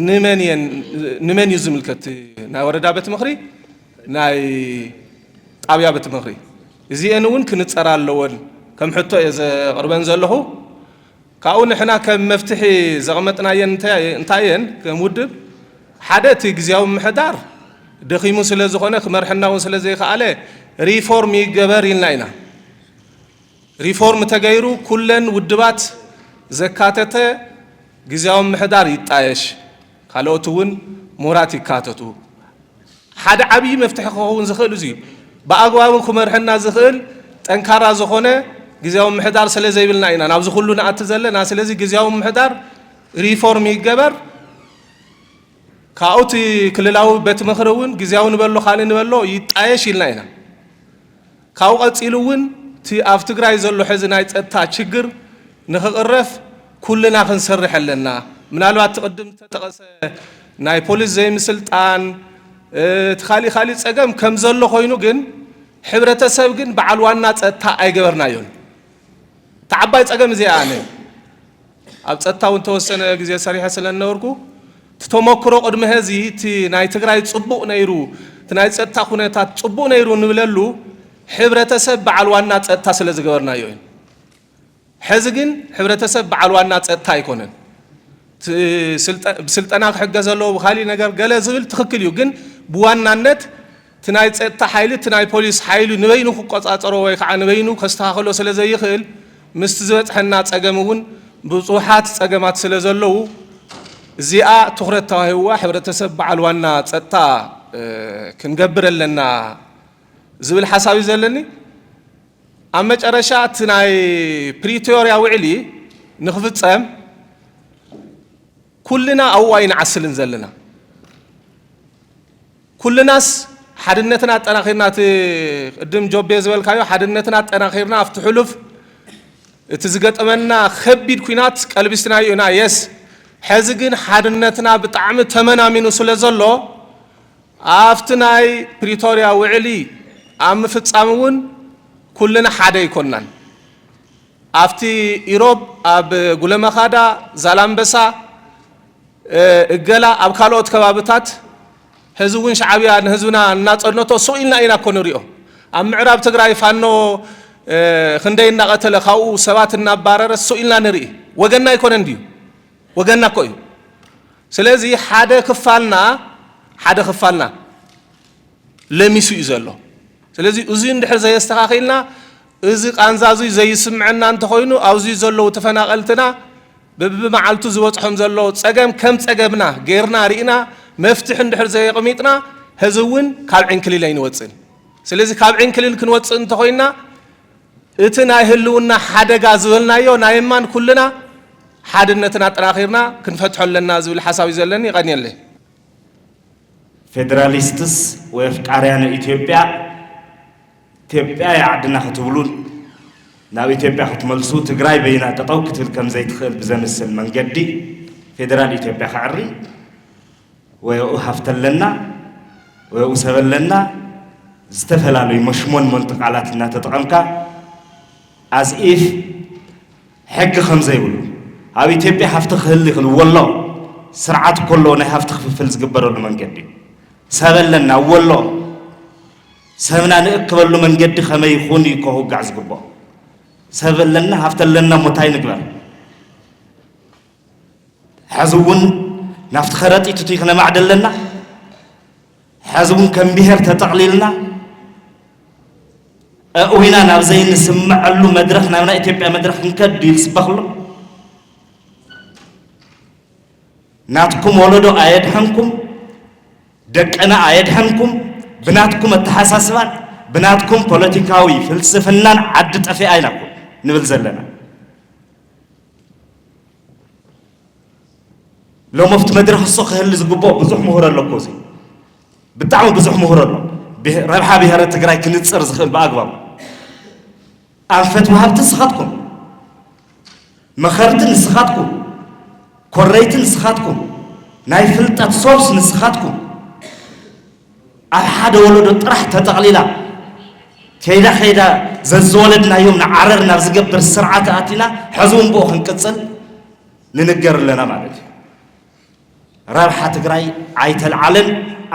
ንመን እየን ንመን እዩ ዝምልከት? ናይ ወረዳ ቤት ምኽሪ፣ ናይ ጣብያ ቤት ምኽሪ። እዚአን እውን ክንፀራ ኣለወን ከም ሕቶ እየ ዘቕርበን ዘለኹ። ካብኡ ንሕና ከም መፍትሒ ዘቐመጥናየን እንታይ እየን? ከም ውድብ ሓደ እቲ ግዝያዊ ምምሕዳር ደኺሙ ስለ ዝኾነ ክመርሐና እውን ስለ ዘይከኣለ ሪፎርም ይገበር ኢልና ኢና። ሪፎርም ተገይሩ ኩለን ውድባት ዘካተተ ግዝያዊ ምምሕዳር ይጣየሽ፣ ካልኦት እውን ምሁራት ይካተቱ። ሓደ ዓብዪ መፍትሒ ክኸውን ዝኽእል እዚ እዩ። ብኣግባቡ ክመርሐና ዝኽእል ጠንካራ ዝኾነ ግዝያዊ ምምሕዳር ስለ ዘይብልና ኢና ናብዚ ኩሉ ንኣቲ ዘለና። ስለዚ ግዝያዊ ምምሕዳር ሪፎርም ይገበር፣ ካብኡ እቲ ክልላዊ ቤት ምኽሪ እውን ግዝያዊ ንበሎ ካልእ ንበሎ ይጣየሽ ኢልና ኢና። ካብኡ ቀፂሉ እውን እቲ ኣብ ትግራይ ዘሎ ሕዚ ናይ ፀጥታ ችግር ንክቕረፍ ኩልና ክንሰርሕ ኣለና። ምናልባት እቲ ቅድም ዝተጠቐሰ ናይ ፖሊስ ዘይምስልጣን እቲ ካሊእ ካሊእ ፀገም ከም ዘሎ ኮይኑ ግን ሕብረተሰብ ግን በዓል ዋና ፀጥታ ኣይገበርናዮን። እቲ ዓባይ ፀገም እዚኣ ኣነ ኣብ ፀጥታ እውን ተወሰነ ግዜ ሰሪሐ ስለ ዝነበርኩ እቲ ተመክሮ ቅድሚ ሕዚ እቲ ናይ ትግራይ ፅቡቕ ነይሩ፣ እቲ ናይ ፀጥታ ኩነታት ፅቡቕ ነይሩ ንብለሉ ሕብረተሰብ በዓል ዋና ፀጥታ ስለ ዝገበርናዮ እዩ። ሕዚ ግን ሕብረተሰብ በዓል ዋና ፀጥታ ኣይኮነን። ብስልጠና ክሕገዝ ኣለዎ ብካሊእ ነገር ገለ ዝብል ትኽክል እዩ። ግን ብዋናነት እቲ ናይ ፀጥታ ሓይሊ እቲ ናይ ፖሊስ ሓይሊ ንበይኑ ክቆፃፀሮ ወይ ከዓ ንበይኑ ከስተኻኽሎ ስለ ዘይኽእል ምስቲ ዝበፅሐና ፀገም እውን ብዙሓት ፀገማት ስለ ዘለዉ እዚኣ ትኹረት ተዋሂብዋ ሕብረተሰብ በዓል ዋና ፀጥታ ክንገብር ኣለና ዝብል ሓሳብ እዩ ዘለኒ። ኣብ መጨረሻ እቲ ናይ ፕሪቶርያ ውዕሊ ንክፍፀም ኩልና ኣብኡ ኣይንዓስልን ዘለና። ኩልናስ ሓድነትና ኣጠናኺርና፣ እቲ ቅድም ጆቤ ዝበልካዮ ሓድነትና ኣጠናኺርና ኣብቲ ሕሉፍ እቲ ዝገጠመና ከቢድ ኲናት ቀልቢስናዮ ኢና። የስ፣ ሕዚ ግን ሓድነትና ብጣዕሚ ተመናሚኑ ስለ ዘሎ ኣብቲ ናይ ፕሪቶርያ ውዕሊ ኣብ ምፍፃም እውን ኩልና ሓደ ኣይኮንናን። ኣብቲ ኢሮብ ኣብ ጉለመኻዳ፣ ዛላምበሳ፣ እገላ ኣብ ካልኦት ከባብታት ሕዚ እውን ሻዕብያ ንህዝብና እናፀነቶ ሱቕ ኢልና ኢና እኮ ንሪኦ። ኣብ ምዕራብ ትግራይ ፋኖ ክንደይ እናቐተለ ካብኡ ሰባት እናባረረ ሱቕ ኢልና ንርኢ። ወገንና ኣይኮነን ድዩ? ወገንና እኮ እዩ። ስለዚ ሓደ ክፋልና ሓደ ክፋልና ለሚሱ እዩ ዘሎ። ስለዚ እዚ እንድሕር ዘየስተኻኺልና እዚ ቃንዛ እዙይ ዘይስምዐና እንተኾይኑ፣ ኣብዚ ዘለዉ ተፈናቐልትና ብብመዓልቱ ዝበፅሖም ዘሎ ፀገም ከም ፀገምና ጌርና ርኢና መፍትሒ እንድሕር ዘየቕሚጥና፣ ሕዚ እውን ካብ ዕንክሊል ኣይንወፅእን። ስለዚ ካብ ዕንክሊል ክንወፅእ እንተኾይንና፣ እቲ ናይ ህልውና ሓደጋ ዝበልናዮ ናይ እማን ኩልና ሓድነትና ኣጠናኺርና ክንፈትሖ ኣለና ዝብል ሓሳብ እዩ ዘለኒ። ይቐንየለይ። ፌዴራሊስትስ ወይ ኣፍቃርያነ ኢትዮጵያ፣ ኢትዮጵያ እያ ዓድና ክትብሉን ናብ ኢትዮጵያ ክትመልሱ ትግራይ በይና ጠጠው ክትብል ከም ዘይትኽእል ብዘምስል መንገዲ ፌዴራል ኢትዮጵያ ከዕሪ ወይ ኣብኡ ሃፍቲ ኣለና ወይ ኣብኡ ሰብ ኣለና ዝተፈላለዩ መሽሞን መንጢ ቃላት እናተጠቐምካ as if ሕጊ ከም ዘይብሉ ኣብ ኢትዮጵያ ሃፍቲ ክህሊ ይኽእል ወሎ ስርዓት እኮ ኣለዎ ናይ ሃፍቲ ክፍፍል ዝግበረሉ መንገዲ እዩ። ሰብ ኣለና ወሎ ሰብና ንእክበሉ መንገዲ ከመይ ይኹን እዩ እኮ ክውጋዕ ዝግብኦ። ሰብ ኣለና ሃፍቲ ኣለና እሞ እንታይ ንግበር? ሕዚ እውን ናብቲ ከረጢት እቲ ክነማዕድ ኣለና። ሕዚ እውን ከም ብሄር ተጠቕሊልና ኣእዊና ናብ ዘይንስምዐሉ መድረኽ ናብ ናይ ኢትዮጵያ መድረኽ ክንከድ ድዩ ዝስበኽ ኣሎ? ናትኩም ወለዶ ኣየድሐንኩም፣ ደቅና ኣየድሐንኩም፣ ብናትኩም ኣተሓሳስባን ብናትኩም ፖለቲካዊ ፍልስፍናን ዓዲ ጠፊኣ ኢና እኮ ንብል ዘለና። ሎም ኣብቲ መድረኽ እሶ ክህሊ ዝግብኦ ብዙሕ ምሁር ኣሎ እኮ እዚ ብጣዕሚ ብዙሕ ምሁር ኣሎ። ብህ- ረብሓ ብሄረ ትግራይ ክንፅር ዝኽእል ብኣግባቡ ኣንፈት ወሃብቲ ንስኻትኩም፣ መኸርቲ ንስኻትኩም፣ ኮረይቲ ንስኻትኩም፣ ናይ ፍልጠት ሶርስ ንስኻትኩም። ኣብ ሓደ ወለዶ ጥራሕ ተጠቕሊላ ከይዳ ከይዳ ዘዝወለድናዮም ንዓረር ናብ ዝገብር ስርዓት ኣቲና ሕዚ እውን ብኡ ክንቅፅል ንንገር ኣለና ማለት እዩ። ረብሓ ትግራይ ኣይተልዓለን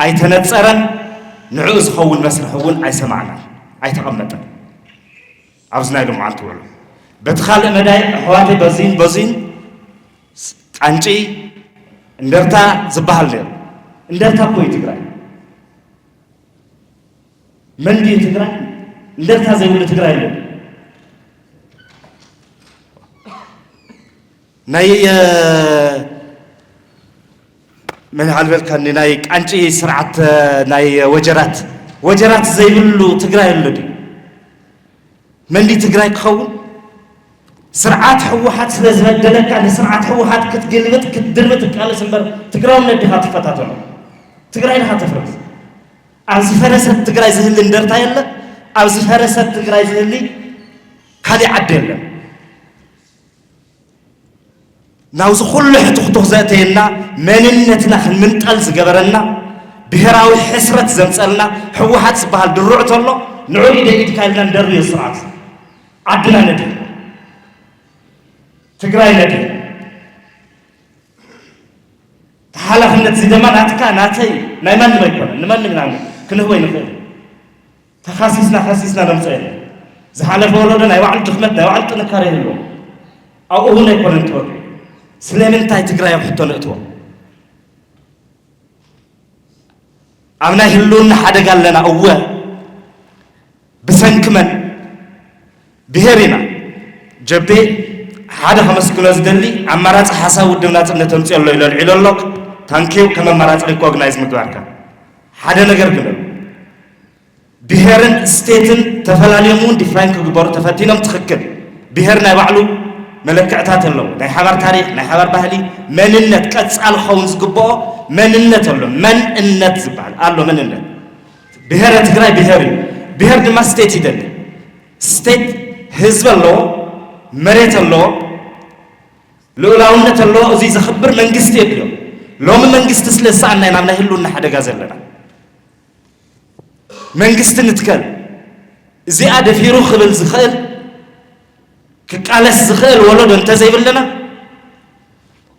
ኣይተነፀረን፣ ንዕኡ ዝኸውን መስርሒ እውን ኣይሰማዕናን ኣይተቐመጠን። ኣብዚ ናይ ሎምዓንቲ ውዕሎ በቲ ካልእ መዳይ ኣሕዋተይ በዚን በዚን ቃንጪ እንደርታ ዝበሃል ነይሩ። እንደርታ እኮ እዩ ትግራይ። መን ድዩ ትግራይ? እንደርታ ዘይብሉ ትግራይ የለን። ናይ መን ኣልበልካኒ ናይ ቃንጪ ስርዓት ናይ ወጀራት ወጀራት ዘይብሉ ትግራይ ኣሎ ድዩ? መን ድዩ ትግራይ ክኸውን? ስርዓት ህወሓት ስለ ዝበደለካ ንስርዓት ህወሓት ክትግልብጥ ክትድርብጥ ትቃለስ እምበር ትግራውነት ዲኻ ትፈታተኖ? ትግራይ ዲኻ ተፍርስ? ኣብ ዝፈረሰት ትግራይ ዝህሊ እንደርታ የለ። ኣብ ዝፈረሰት ትግራይ ዝህሊ ካሊእ ዓዲ የለን። ናብዚ ኩሉ ሕቱኽቱኽ ዘእተየና መንነትና ክንምንጠል ዝገበረና ብሄራዊ ሕስረት ዘምፀልና ህወሓት ዝበሃል ድሩዕ ተሎ ንዑ ኢደ ኢድካ ኢልና ንደርብዮ ስርዓት ዓድና ነድሕን ትግራይ ነድሕን ተሓላፍነት እዚ ድማ ናትካ ናተይ ናይ ማንም ኣይኮነን ንማንም ኢና ክንህቦ ይንኽእል ተኻሲስና ካሲስና ነምፅኦ የለን ዝሓለፈ ወለዶ ናይ ባዕሉ ድኽመት ናይ ባዕሉ ጥንካረ ይህልዎ ኣብኡ እውን ኣይኮነን ትወዱ ስለምንታይ ትግራይ ኣብ ሕቶ ንእትዎ ኣብ ናይ ህልውና ሓደጋ ኣለና እወ ብሰንኪ መን ብሄር ኢና ጀቤ ሓደ ከመስግኖ ዝደሊ ኣማራፂ ሓሳብ ውድብ ናፅነት ኣምፅኦ ኣሎ ኢሉ ኣልዒሉ ኣሎ ታንኪው ከም ኣማራፂ ሪኮግናይዝ ምግባርካ ሓደ ነገር ግን ብሄርን ስቴትን ተፈላልዮም እውን ዲፋይን ክግበሩ ተፈቲኖም ትኽክል ብሄር ናይ ባዕሉ መለክዕታት ኣለዎ ናይ ሓባር ታሪክ ናይ ሓባር ባህሊ መንነት ቀፃሊ ክኸውን ዝግብኦ መንነት ኣሎ መንእነት ዝበሃል ኣሎ መንነት ብሄረ ትግራይ ብሄር እዩ ብሄር ድማ ስቴት ይደሊ ስቴት ህዝቢ ኣለዎ መሬት ኣለዎ ልኡላውነት ኣለዎ እዙይ ዘኽብር መንግስቲ የድልዮ ሎሚ መንግስቲ ስለ ዝሰኣና ኢና ናይ ህልውና ሓደጋ ዘለና መንግስቲ ንትከል እዚኣ ደፊሩ ክብል ዝኽእል ክቃለስ ዝኽእል ወለዶ እንተዘይብልና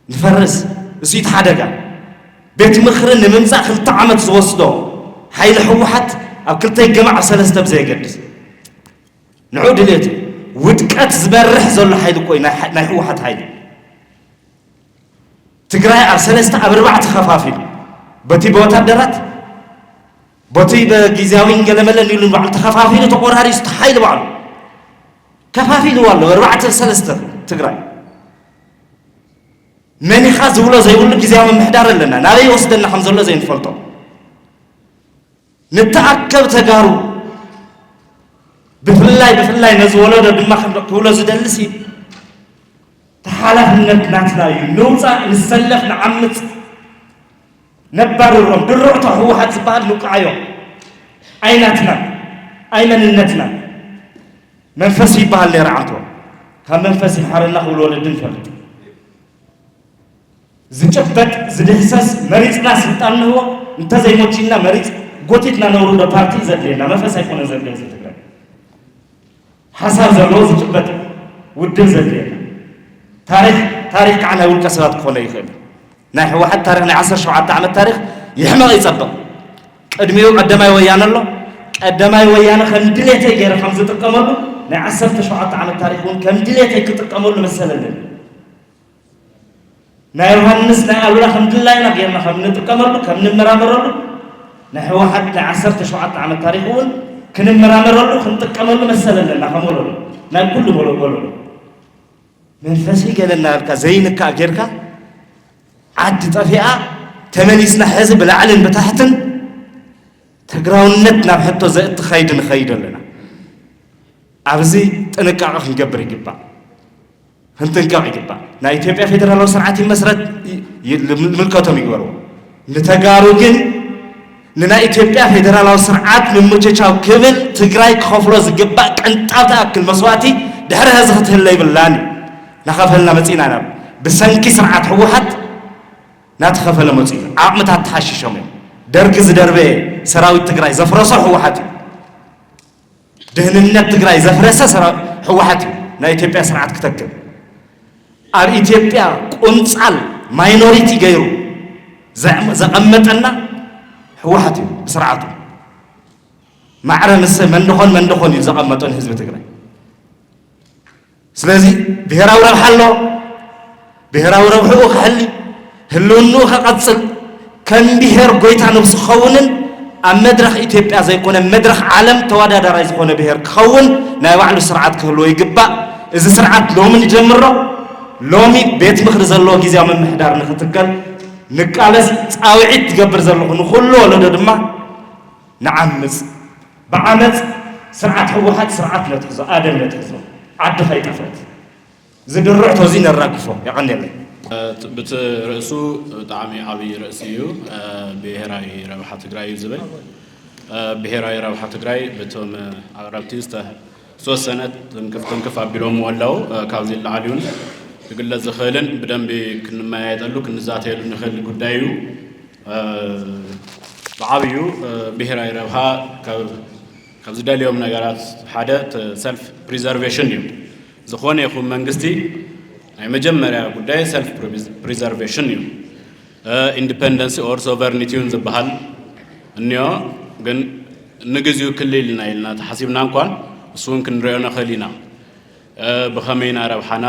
ንፈርስ እዚት ሓደጋ ቤት ምኽሪ ንምምፃእ ክልተ ዓመት ዝወስዶ ሓይሊ ህወሓት ኣብ ክልተ ይገማዕ ኣብ ሰለስተ ብዘየገድስ ንዑ ድሌት ውድቀት ዝመርሕ ዘሎ ሓይሊ እኮ ናይ ህወሓት ሓይሊ ትግራይ ኣብ ሰለስተ ኣብ ርባዕ ተኸፋፊሉ በቲ ብወታደራት በቲ ብግዝያዊን ገለመለን ኢሉ ባዕሉ ተኸፋፊሉ ተቆራሪሱ ሓይሊ ባዕሉ ከፋፊልዋ ኣሎ ኣርባዕተ ሰለስተ ትግራይ። መን ኢኻ ዝብሎ ዘይብሉ ግዜያዊ ምምሕዳር ኣለና። ናበይ ይወስደና ከም ዘሎ ዘይንፈልጦ። ንተኣከብ ተጋሩ፣ ብፍላይ ብፍላይ ነዚ ወለዶ ድማ ክብሎ ዝደልሲ፣ ተሓላፍነት ናትና እዩ። ንውፃእ፣ ንሰለፍ፣ ንዓምፅ፣ ነባርሮም። ድርዕቶ ህወሓት ዝበሃል ንውቅዓዮ። ኣይናትናን ኣይመንነትናን። መንፈስ ይበሃል ነይረ ዓንቶ። ካብ መንፈስ ይምሓረና ክብሉ ወለዲ ንፈልጥ። ዝጭበጥ ዝድህሰስ መሪፅና ስልጣን ንህቦ፣ እንተዘይሞቺና መሪፅ ጎቲትና ነውርዶ ፓርቲ እዩ ዘድልየና። መንፈስ ኣይኮነን ዘድልዮ ህዝቢ ትግራይ። ሓሳብ ዘለዎ ዝጭበጥ ውድብ ዘድልየና። ታሪኽ ታሪኽ ከዓ ናይ ውልቀ ሰባት ክኾነ ይኽእል። ናይ ህወሓት ታሪኽ፣ ናይ ዓሰርተ ሸውዓተ ዓመት ታሪኽ ይሕመቕ ይፀብቕ። ቅድሚኡ ቀዳማይ ወያነ ኣሎ። ቀዳማይ ወያነ ከም ድሌተይ ገይረ ከም ዝጥቀመሉ፣ ናይ ዓሰርተ ሸውዓተ ዓመት ታሪኽ እውን ከም ድሌተይ ክጥቀመሉ መሰል ኣለኒ። ናይ ዮሃንስ ናይ ኣሉላ ከም ድላይና ጌርና ከም ንጥቀመሉ፣ ከም ንመራመረሉ፣ ናይ ህወሓት ናይ ዓሰርተ ሸውዓተ ዓመት ታሪኽ እውን ክንመራመረሉ፣ ክንጥቀመሉ መሰል ኣለና። ከም ወለዶ፣ ናይ ኩሉ ወለ-፣ ወለዶ። መንፈሲ ገለ እናበልካ ዘይንካእ ጌርካ፣ ዓዲ ጠፊኣ፣ ተመሊስና ሕዚ ብላዕልን ብታሕትን ትግራውነት ናብ ሕቶ ዘእቲ ኸይዲ ንኸይድ ኣለና። ኣብዚ ጥንቃቐ ክንገብር ይግባእ። ክንጥንቀቕ ይግባእ። ናይ ኢትዮጵያ ፌደራላዊ ስርዓት ይመስረት፣ ይ-፣ ይ-፣ ምልከቶም ይግበሩ። ንተጋሩ ግን ንናይ ኢትዮጵያ ፌደራላዊ ስርዓት ምምችቻው ክብል ትግራይ ክኸፍሎ ዝግባእ ቅንጣብ ትኣክል መስዋእቲ ድሕሪ ሐዚ ክትህለ ይብላን እዩ። እናኸፈልና መፂና ኢና። ብሰንኪ ስርዓት ህወሓት እናተኸፈለ መፂኡ። ዓቕምታት ተሓሺሾም እዮም። ደርጊ ዝደርበየ ሰራዊት ትግራይ ዘፍረሶ ህወሓት እዩ። ድህንነት ትግራይ ዘፍረሰ ሰራ-፣ ህወሓት እዩ። ናይ ኢትዮጵያ ስርዓት ክተክል ኣብ ኢትዮጵያ ቁንፃል ማይኖሪቲ ገይሩ ዘ-፣ ዘቐመጠና ህወሓት እዩ። ብስርዓቱ ማዕረ ምስ መንደኾን መንደኾን እዩ ዘቐመጦ ንህዝቢ ትግራይ። ስለዚ ብሄራዊ ረብሓ ኣሎ። ብሄራዊ ረብሕኡ ክሕሊ፣ ህልውንኡ ከቐፅል፣ ከም ብሄር ጎይታ ነብሱ ክኸውንን ኣብ መድረኽ ኢትዮጵያ ዘይኮነ መድረኽ ዓለም ተወዳዳራይ ዝኾነ ብሄር ክኸውን ናይ ባዕሉ ስርዓት ክህልዎ ይግባእ። እዚ ስርዓት ሎሚ ንጀምሮ። ሎሚ ቤት ምኽሪ ዘለዎ ግዜያዊ ምምሕዳር ንክትከል ንቃለስ። ፃውዒት ትገብር ዘለኹ ንኹሉ ወለዶ ድማ ንዓምፅ። ብዓመፅ ስርዓት ህወሓት ስርዓት ነትሕዞ፣ ኣደም ነትሕዞ፣ ዓዲ ከይጠፍአት። ዝድርዕቶ እዚ ነራግፎ። የቐንየለይ። ብቲ ርእሱ ብጣዕሚ ዓብዪ ርእሲ እዩ። ብሄራዊ ረብሓ ትግራይ እዩ ዝብል። ብሄራዊ ረብሓ ትግራይ በቶም ኣቕረብቲ ዝተወሰነ ትንክፍ ትንክፍ ኣቢሎምዎ ኣለዉ። ካብዚ ንላዕሊ እውን ክግለጽ ዝኽእልን ብደንቢ ክንመያየጠሉ ክንዛተየሉ ንኽእል ጉዳይ እዩ። ብዓብዩ ብሄራዊ ረብሓ ካብ ካብ ዝደልዮም ነገራት ሓደ ሰልፍ ፕሪዘርቬሽን እዩ። ዝኾነ ይኹን መንግስቲ ናይ መጀመርያ ጉዳይ ሰልፍ ፕሪዘርቬሽን እዩ። ኢንዲፐንደንሲ ኦር ሶቨርኒቲ እውን ዝበሃል እኒኦ። ግን ንግዚኡ ክልል ኢና ኢልና ተሓሲብና እንኳን እሱ እውን ክንሪኦ ንኽእል ኢና። ብኸመይ ኢና ረብሓና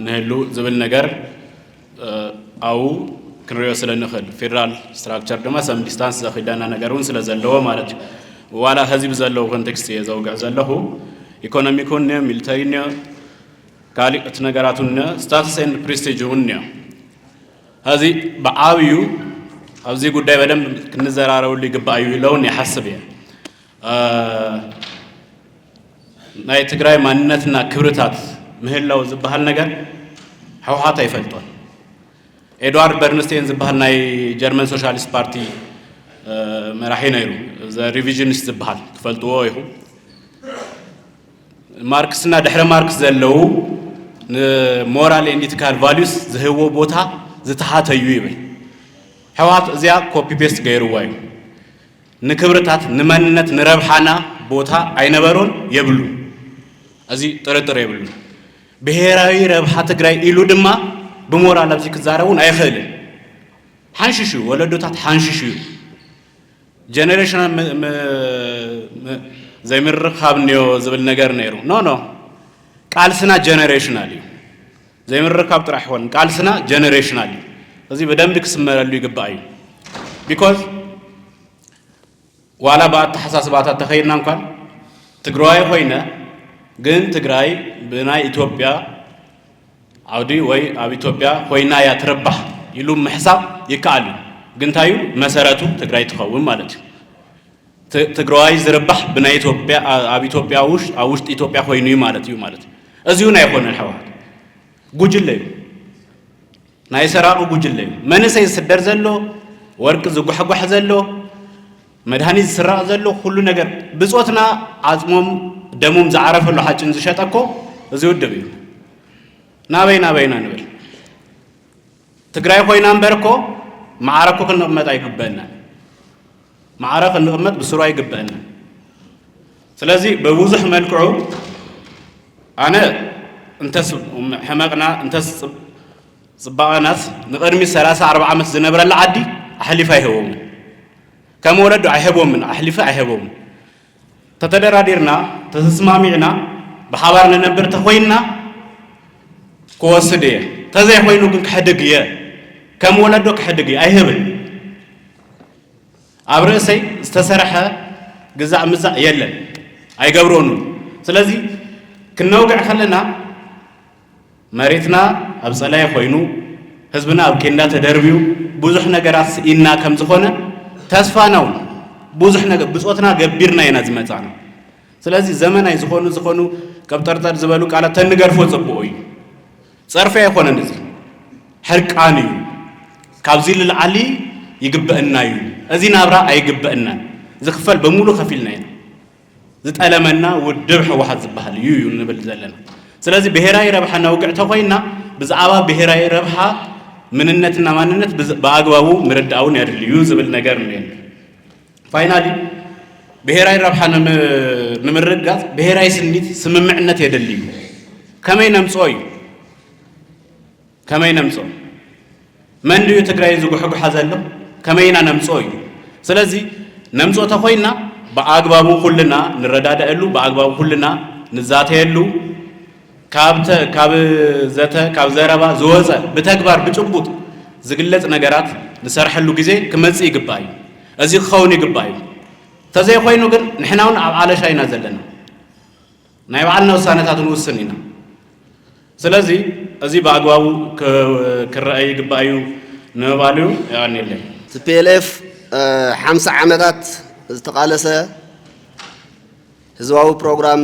ንህሉ ዝብል ነገር ኣብኡ ክንሪኦ ስለ ንኽእል፣ ፌደራል ስትራክቸር ድማ ሰም ዲስታንስ ዘኽይደና ነገር እውን ስለ ዘለዎ ማለት እዩ። ዋላ ኸዚ ብዘለዉ ኮንቴክስት እየ ዘውግዕ ዘለኹ። ኢኮኖሚክ እውን እኒኦ፣ ሚሊተሪ እኒኦ፣ ካልእ እቲ ነገራት እውን እኒኦ፣ ስታትስ ኤንድ ፕሪስቲጅ እውን እኒኦ። ኸዚ ብዓብዩ ኣብዚ ጉዳይ በደንብ ክንዘራረብሉ ይግባእ እዩ ኢለ እውን ይሓስብ እየ። ናይ ትግራይ ማንነትና ክብርታት ምህላው ዝበሃል ነገር ህወሓት ኣይፈልጦን። ኤድዋርድ በርንስቴን ዝበሃል ናይ ጀርመን ሶሻሊስት ፓርቲ መራሒ ነይሩ፣ ዘ ሪቪዥኒስት ዝበሃል ትፈልጥዎ ኢኹም። ማርክስና ድሕረ ማርክስ ዘለዉ ንሞራል ኤንድ ኢቲካል ቫሉስ ዝህብዎ ቦታ ዝተሓተ እዩ ይብል። ህወሓት እዚኣ ኮፒ ፔስት ገይርዋ እዩ። ንክብርታት፣ ንመንነት፣ ንረብሓና ቦታ ኣይነበሮን የብሉን። እዚ ጥርጥር የብሉን። ብሄራዊ ረብሓ ትግራይ ኢሉ ድማ ብሞራል ኣብዚ ክዛረብ እውን ኣይኽእልን። ሓንሽሽ እዩ፣ ወለዶታት ሓንሽሽ እዩ። ጀነሬሽናል ም-፣ ም-፣ ም-፣ ዘይምርኻብ እኒኦ ዝብል ነገር ነይሩ። ኖ፣ ኖ። ቃልስና ጀነሬሽናል እዩ። ዘይምርኻብ ጥራሕ ይኾን፣ ቃልስና ጀነሬሽናል እዩ። እዚ ብደንቢ ክስመረሉ ይግባእ እዩ። ቢኮዝ ዋላ ብኣተሓሳስባታት ተኸይድና እንኳን ትግራዋይ ኮይነ ግን ትግራይ ብናይ ኢትዮጵያ ዓውዲ ወይ ኣብ ኢትዮጵያ ኮይና እያ ትርባሕ ኢሉ ምሕሳብ ይከኣል እዩ። ግን እንታይ እዩ መሰረቱ ትግራይ ትኸውን ማለት እዩ። ት-፣ ትግራዋይ ዝርባሕ ብናይ ኢትዮጵያ፣ ኣ-፣ ኣብ ኢትዮጵያ ውሽ-፣ ኣብ ውሽጢ ኢትዮጵያ ኮይኑ እዩ ማለት እዩ ማለት እዩ። እዚውን ኣይኮነን። ህወሓት ጉጅለ እዩ። ናይ ሰራቂ ጉጅለ እዩ። መንእሰይ ዝስደር ዘሎ፣ ወርቂ ዝጓሕጓሕ ዘሎ፣ መድሃኒት ዝስራቕ ዘሎ፣ ኩሉ ነገር ብጾትና ዓጽሞም ደሞም ዝዓረፈሉ ሓጭን ዝሸጠ እኮ እዚ ውድብ እዩ። ናበይ ናበይና ንብል? ትግራይ ኮይና እምበር እኮ ማዕረ እኮ ክንቕመጥ ኣይግበእናን። ማዕረ ክንቕመጥ ብስሩ ኣይግበእናን። ስለዚ ብብዙሕ መልክዑ ኣነ እንተስ ሕመቕና እንተስ ጽብ-፣ ጽባቐናስ ንቕድሚ ሰላሳ ኣርባዓ ዓመት ዝነብረላ ዓዲ ኣሕሊፋ ኣይህቦምን። ከም ወለዶ ኣይህቦምን፣ ኣሕሊፈ ኣይህቦምን። ተተደራዲርና፣ ተተስማሚዕና ብሓባር ንነብር ተኾይንና ክወስድ እየ። ተዘይኮይኑ ግን ክሕድግ እየ። ከም ወለዶ ክሕድግ እየ። ኣይህብን። ኣብ ርእሰይ ዝተሰርሐ ግዛዕ ምዛዕ የለን። ኣይገብሮን እውን። ስለዚ ክነውግዕ ከለና መሬትና ኣብ ጸላኢ ኮይኑ፣ ህዝብና ኣብ ኬንዳ ተደርብዩ፣ ብዙሕ ነገራት ስኢና ከም ዝኾነ ተስፋና እውን ብዙሕ ነገር ብጾትና ገቢርና ኢና ዝመጻና። ስለዚ ዘመናይ ዝኾኑ ዝኾኑ ቀብጠርጠር ዝበሉ ቃላት ተንገርፎ ጽቡቕ እዩ። ጸርፊ ኣይኮነን፣ እዚ ሕርቃን እዩ። ካብዚ ልልዓሊ ይግበእና እዩ። እዚ ናብራ ኣይግበእናን። ዝኽፈል በሙሉ ከፊልና ኢና። ዝጠለመና ውድብ ህወሓት ዝበሃል እዩ እዩ ንብል ዘለና። ስለዚ ብሄራዊ ረብሓ ነውግዕ ተኾይና ብዛዕባ ብሄራዊ ረብሓ ምንነትና ማንነት ብዝ-፣ ብኣግባቡ ምርዳእ እውን የድሊ እዩ ዝብል ነገር እኒአኒ። ፋይናሊ ብሄራዊ ረብሓ ንምርጋፅ ብሄራዊ ስኒት ስምምዕነት የደሊ እዩ። ከመይ ነምፅኦ እዩ? ከመይ ነምፅኦ? መን ድዩ ትግራይ ዝጉሕጉሓ ዘሎ? ከመይ ኢና ነምፅኦ እዩ? ስለዚ ነምፅኦ ተኮይና ብኣግባቡ ኩልና ንረዳደአሉ፣ ብኣግባቡ ኩልና ንዛተየሉ፣ ካብ ተ-፣ ካብ ዘተ፣ ካብ ዘረባ ዝወፀ ብተግባር ብጭቡጥ ዝግለፅ ነገራት ንሰርሐሉ ግዜ ክመፅእ ይግባእ እዩ። እዚ ክኸውን ይግባእ እዩ። ተዘይኮይኑ ግን ንሕና እውን ኣብ ዓለሻ ኢና ዘለና። ናይ ባዕልና ውሳነታት ንውስን ኢና። ስለዚ እዚ ብኣግባቡ ክ-፣ ክረአ ይግባእ እዩ ንምባል እዩ። የቐንየለይ። ቲ ፒ ኤል ኤፍ ሓምሳ ዓመታት ዝተቓለሰ ህዝባዊ ፕሮግራም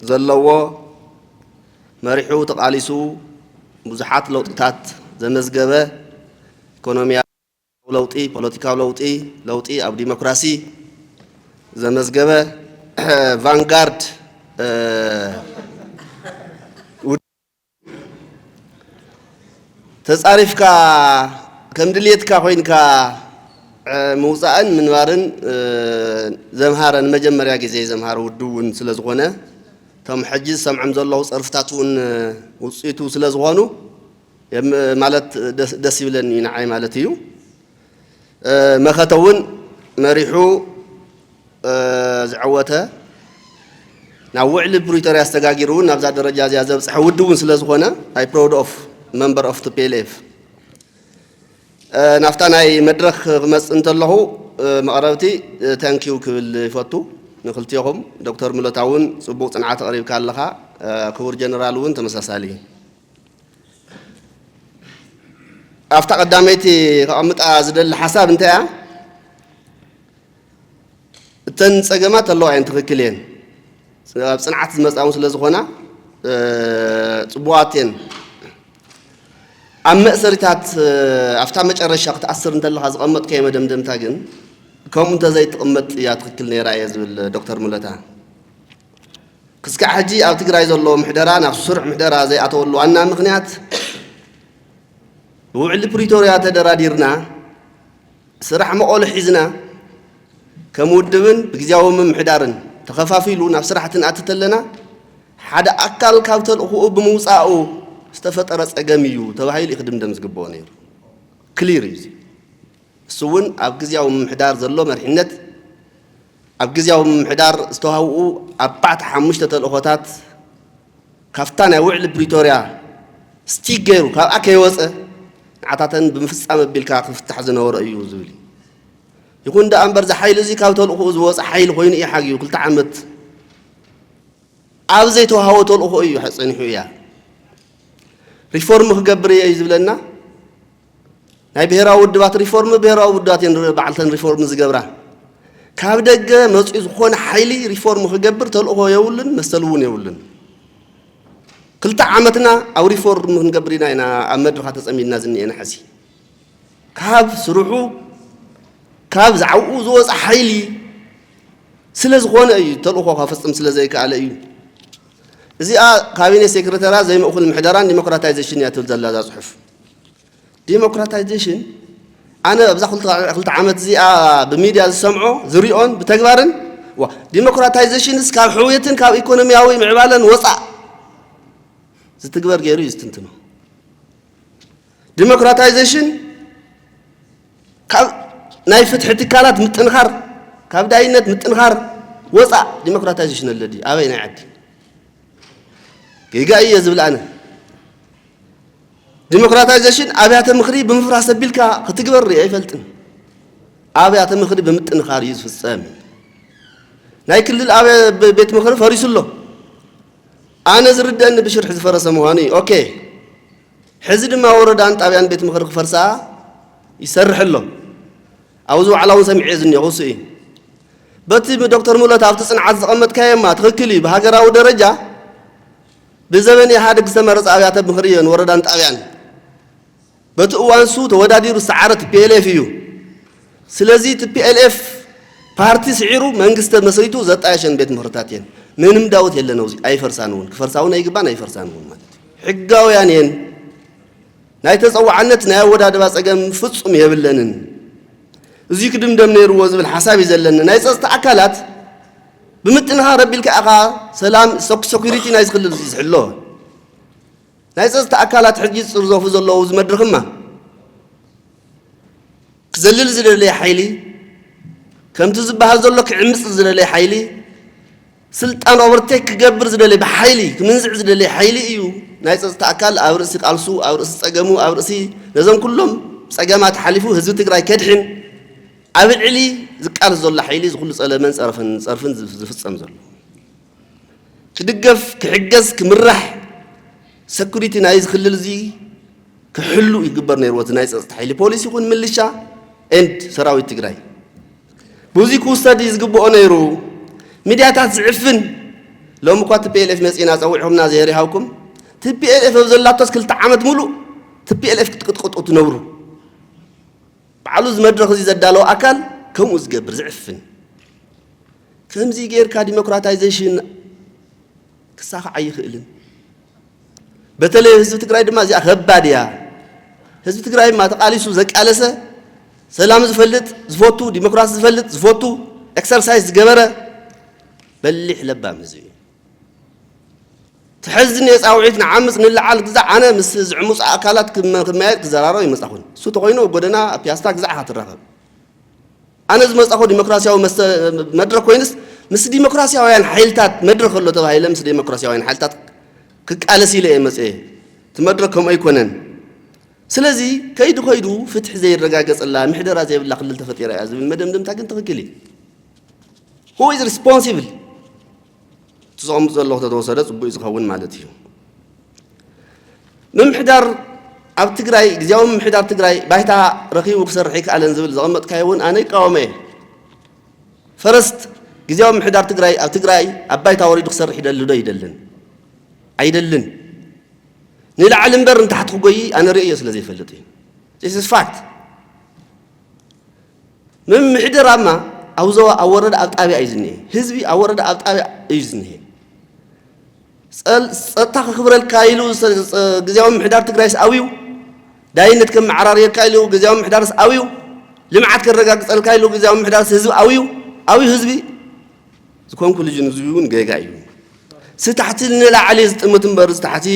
ዘለዎ መሪሑ ተቓሊሱ ብዙሓት ለውጥታት ዘመዝገበ ኢኮኖሚያዊ ለውጢ፣ ፖለቲካዊ ለውጢ፣ ለውጢ ኣብ ዲሞክራሲ ዘመዝገበ ቫንጋርድ ተጻሪፍካ ከም ድልየትካ ኮይንካ ምውፃእን ምንባርን ዘምሃረ ንመጀመርያ ግዜ ዘምሃረ ውድብ እውን ስለ ዝኾነ እቶም ሕጂ ዝሰምዖም ዘለኹ ፀርፍታት እውን ውፅኢቱ ስለ ዝኾኑ ማለት ደስ ይብለኒ ንዓይ ማለት እዩ። መኸተ እውን መሪሑ ዝዐወተ ናብ ውዕሊ ፕሪቶርያ ዝተጋጊሩ እውን ናብዛ ደረጃ እዚኣ ዘብፅሐ ውድብ እውን ስለ ዝኾነ I proud of member of T P L F። ናብታ ናይ መድረኽ ክመፅእ እንተለኹ መቕረብቲ thank you ክብል ይፈቱ ንክልቲኹም። ዶክተር ሙለታ እውን ፅቡቕ ፅንዓት ኣቕሪብካ ኣለኻ። ክቡር ጀነራል እውን ተመሳሳሊ። ኣብታ ቀዳመይቲ ከቐምጣ ዝደሊ ሓሳብ እንታይ እያ? እተን ፀገማት ኣለዋ እየን፣ ትኽክል እየን። ኣብ ፅንዓት ዝመፃ እውን ስለ ዝኾና ፅቡቓት እየን። ኣብ መእሰሪታት ኣብታ መጨረሻ ክትኣስር እንተለኻ ዝቐመጥካዮ መደምደምታ ግን ከምኡ እንተዘይትቕመጥ እያ ትኽክል ነይራ እየ ዝብል ዶክተር ሙለታ። ክስካዕ ሕጂ ኣብ ትግራይ ዘሎ ምሕደራ ናብ ስሩዕ ምሕደራ ዘይኣተወሉ ዋና ምኽንያት ብውዕሊ ፕሪቶርያ ተደራዲርና ስራሕ መቐሎ ሒዝና ከም ውድብን ብግዝያዊ ምምሕዳርን ተኸፋፊሉ ናብ ስራሕ ትንኣቲ ተለና ሓደ ኣካል ካብ ተልእኽኡ ብምውፃኡ ዝተፈጠረ ፀገም እዩ ተባሂሉ እዩ ክድምደም ዝግብኦ ነይሩ። ክሊር እዩ እዚ። እሱ እውን ኣብ ግዝያዊ ምምሕዳር ዘሎ መሪሕነት ኣብ ግዝያዊ ምምሕዳር ዝተዋህብኡ ኣርባዕተ ሓሙሽተ ተልእኾታት ካብታ ናይ ውዕሊ ፕሪቶርያ ስቲግ ገይሩ ካብኣ ከይወፀ ንዓታተን ብምፍፃም ኣቢልካ ክፍታሕ ዝነበሮ እዩ ዝብል እዩ። ይኹን ደኣ እምበር እዚ ሓይሊ እዚ ካብ ተልእኽኡ ዝወፀ ሓይሊ ኮይኑ እዩ ሓጊኡ ክልተ ዓመት ኣብ ዘይተዋህቦ ተልእኾ እዩ ጸኒሑ እያ። ሪፎርም ክገብር እየ እዩ ዝብለና። ናይ ብሔራዊ ውድባት ሪፎርም ብሔራዊ ውድባት እየን ባዕልተን ሪፎርም ዝገብራ። ካብ ደገ መፂኡ ዝኾነ ሓይሊ ሪፎርም ክገብር ተልእኾ የብሉን፣ መሰል እውን የብሉን። ክልተ ዓመትና ኣብ ሪፎርም ክንገብር ኢና ኢና ኣብ መድረኻ ተፀሚድና ዝኒኤና። ሕዚ ካብ ስርሑ ካብ ዛዕብኡ ዝወፀ ሓይሊ ስለ ዝኾነ እዩ፣ ተልእኾ ከፈፅም ስለ ዘይከኣለ እዩ። እዚኣ ካቢኔ ሴክሬታርያ ዘይምእኩል ምሕደራን ዲሞክራታይዜሽን እያ ትብል ዘላ እዛ ፅሑፍ። ዲሞክራታይዜሽን ኣነ ኣብዛ ክልተ ክልተ ዓመት እዚኣ ብሚድያ ዝሰምዖ ዝሪኦን ብተግባርን ዋ ዲሞክራታይዜሽንስ ካብ ሕውየትን ካብ ኢኮኖሚያዊ ምዕባለን ወፃእ ዝትግበር ገይሩ እዩ ዝትንትኖ። ዲሞክራታይዜሽን ካብ ናይ ፍትሒ ትካላት ምጥንኻር ካብ ዳይነት ምጥንኻር ወፃእ ዲሞክራታይዜሽን ኣሎ ድዩ? ኣበይ ናይ ዓዲ ጌጋ እየ ዝብል ኣነ። ዲሞክራታይዜሽን ኣብያተ ምኽሪ ብምፍራስ ኣቢልካ ክትግበር ርኢ ኣይፈልጥን። ኣብያተ ምኽሪ ብምጥንኻር እዩ ዝፍፀም። ናይ ክልል ኣብ ቤት ምኽሪ ፈሪሱ ኣሎ። ኣነ ዝርደአኒ ብሽርሒ ዝፈረሰ ምዃኑ እዩ። ኦኬ፣ ሕዚ ድማ ወረዳን ጣብያን ቤት ምኽሪ ክፈርሳ ይሰርሕ ኣሎ። ኣብዚ ዋዕላ እውን ሰሚዐ ዝኒኹ እሱ እዩ። በቲ ዶክተር ሙለት ኣብቲ ፅንዓት ዘቐመጥካዮማ ትኽክል እዩ። ብሃገራዊ ደረጃ ብዘበን ኢህኣደግ ዝተመረፀ ኣብያተ ምኽሪ እየን ወረዳን ጣብያን። በቲ እዋን እሱ ተወዳዲሩ ዝሰዓረ ቲ ፒ ኤል ኤፍ እዩ። ስለዚ ቲ ፒ ኤል ኤፍ ፓርቲ ስዒሩ መንግስቲ መስሪቱ ዘጣየሸን ቤት ምኽርታት እየን። ምንም ዳውት የለን። ኣብዚ ኣይፈርሳን እውን ክፈርሳ እውን ኣይግባን ኣይፈርሳን እውን ማለት እዩ። ሕጋውያን እየን። ናይ ተፀዋዕነት ናይ ኣወዳድባ ፀገም ፍፁም የብለንን። እዚ ክድምደም ነይርዎ ዝብል ሓሳብ እዩ ዘለኒ። ናይ ፀፅታ ኣካላት ብምጥንኻር ኣቢልካ ኢኻ ሰላም ሰኩሪቲ ናይ ዝኽልል ዝሕሎ። ናይ ፀፅታ ኣካላት ሕጂ ዝፅርዘፉ ዘለዉ እዚ መድረኽማ ክዘልል ዝደለየ ሓይሊ ከምቲ ዝበሃል ዘሎ ክዕምፅ ዝደለየ ሓይሊ ስልጣን ኦቨርቴክ ክገብር ዝደለየ ብሓይሊ ክምንዝዕ ዝደለየ ሓይሊ እዩ። ናይ ፀፅታ ኣካል ኣብ ርእሲ ቃልሱ ኣብ ርእሲ ፀገሙ ኣብ ርእሲ ነዞም ኩሎም ፀገማት ሓሊፉ ህዝቢ ትግራይ ከድሕን ኣብ ልዕሊ ዝቃለስ ዘሎ ሓይሊ ዝኩሉ ፀለመን ፀርፍን ዝፍፀም ዘሎ ክድገፍ ክሕገዝ ክምራሕ ሰኩሪቲ ናይ ዝክልል እዚ ክሕሉ ይግበር ነይርዎ። እቲ ናይ ፀፅታ ሓይሊ ፖሊስ ይኹን ምልሻ ኤንድ ሰራዊት ትግራይ ብዙ ክውሰድ እዩ ዝግብኦ ነይሩ። ሚድያታት ዝዕፍን ሎም እኳ ቲ ፒ ኤል ኤፍ መፂና ፀዊዕኹምና ዘየር ይሃውኩም። ቲ ፒ ኤል ኤፍ ኣብ ዘላቶስ ክልተ ዓመት ሙሉእ ቲ ፒ ኤል ኤፍ ክትቅጥቅጡ ትነብሩ። ባዕሉ እዚ መድረኽ እዚ ዘዳለወ ኣካል ከምኡ ዝገብር ዝዕፍን ከምዚ ጌርካ ዲሞክራታይዜሽን ክሳኻዕ ኣይኽእልን። በተለይ ህዝቢ ትግራይ ድማ እዚኣ ከባድ እያ። ህዝቢ ትግራይ ድማ ተቃሊሱ ዘቃለሰ ሰላም ዝፈልጥ ዝፈቱ ዲሞክራሲ ዝፈልጥ ዝፈቱ ኤክሰርሳይዝ ዝገበረ በሊሕ ለባም ህዝቢ እዩ። ትሕዝኒ የፃውዒት ንዓምፅ ንለዓል ግዛዕ ኣነ ምስ ዝዕሙፃ ኣካላት ክመያየጥ ክዘራረብ ይመፃኹን እሱ ተኮይኑ ኣብ ጎደና ኣብ ፒያስታ ግዛዕ ኢኻ ትራኸብ። ኣነ ዝመፃኹ ዲሞክራሲያዊ መድረክ ኮይንስ ምስ ዲሞክራሲያውያን ሓይልታት መድረክ ኣሎ ተባሂለ ምስ ዲሞክራሲያውያን ሓይልታት ክቃለስ ኢለ እየ መፅየ። እቲ መድረክ ከምኡ ኣይኮነን። ስለዚ ከይዱ ከይዱ ፍትሒ ዘይረጋገፀላ ምሕደራ ዘይብላ ክልል ተፈጢራ እያ ዝብል መደምደምታ ግን ትኽክል እዩ። Who is responsible? እቲ ዘቐምጡ ዘለኹ ተተወሰደ ፅቡቅ እዩ ዝኸውን ማለት እዩ። ምምሕዳር ኣብ ትግራይ ግዜያዊ ምምሕዳር ትግራይ ባይታ ረኺቡ ክሰርሕ ይከኣለን ዝብል ዘቐመጥካዮ እውን ኣነ ይቃወመ እየ። ፈረስት ግዜያዊ ምምሕዳር ትግራይ ኣብ ትግራይ ኣብ ባይታ ወሪዱ ክሰርሕ ይደሊ ዶ ይደልን? ኣይደልን። ንላዕሊ እምበር ንታሕቲ ክጎይ ኣነ ርእዮ ስለ ዘይፈልጥ እዩ። This is fact። ምምሕድራማ ኣብ ዞባ ኣብ ወረዳ ኣብ ጣብያ እዩ ዝኒሀ። ህዝቢ ኣብ ወረዳ ኣብ ጣብያ እዩ ዝኒሀ። ፀጥታ ክኽብረልካ ኢሉ ግዜያዊ ምምሕዳር ትግራይስ ኣብዩ፣ ዳይነት ከመዓራርየልካ ኢሉ ግዜያዊ ምምሕዳርስ ኣብዩ፣ ልምዓት ከረጋግፀልካ ኢሉ ግዜያዊ ምምሕዳርስ ህዝቢ ኣብዩ ኣብዩ ህዝቢ። እዚ ኮንክሉዥን እዚ እውን ጌጋ እዩ። ስታሕቲ ንላዕሊ ዝጥምት እምበር ዝታሕቲ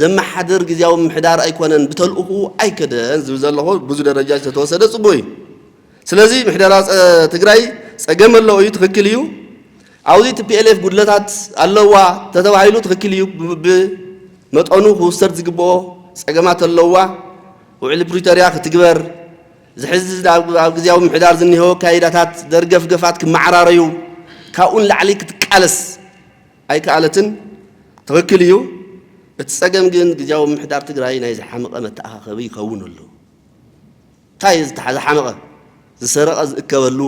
ዘመሓድር ግዜያዊ ምምሕዳር ኣይኮነን፣ ብተልእኹ ኣይከደን ዝብል ዘለኹ ብዙ ደረጃ ዝተወሰደ ፅቡቅ እዩ። ስለዚ ምሕደራ ትግራይ ፀገም ኣለዎ እዩ፣ ትኽክል እዩ። ኣብዚ ቲ ፒ ኤል ኤፍ ጉድለታት ኣለዋ ተተባሂሉ ትኽክል እዩ። ብመጠኑ ክውሰድ ዝግብኦ ፀገማት ኣለዋ። ውዕሊ ፕሪቶርያ ክትግበር ዝሕዚ ኣብ ግዜያዊ ምሕዳር ዝኒሀው ኣካይዳታት ደርገፍገፋት ክመዓራረዩ ካብኡ ንላዕሊ ክትቃለስ ኣይከኣለትን። ትኽክል እዩ። እቲ ጸገም ግን ግዝያዊ ምምሕዳር ትግራይ ናይ ዝሓመቐ መተኣኻኸቢ ይኸውን ኣሎ። እንታይ እዩ ዝሓመቐ? ዝሰረቐ ዝእከበሉ፣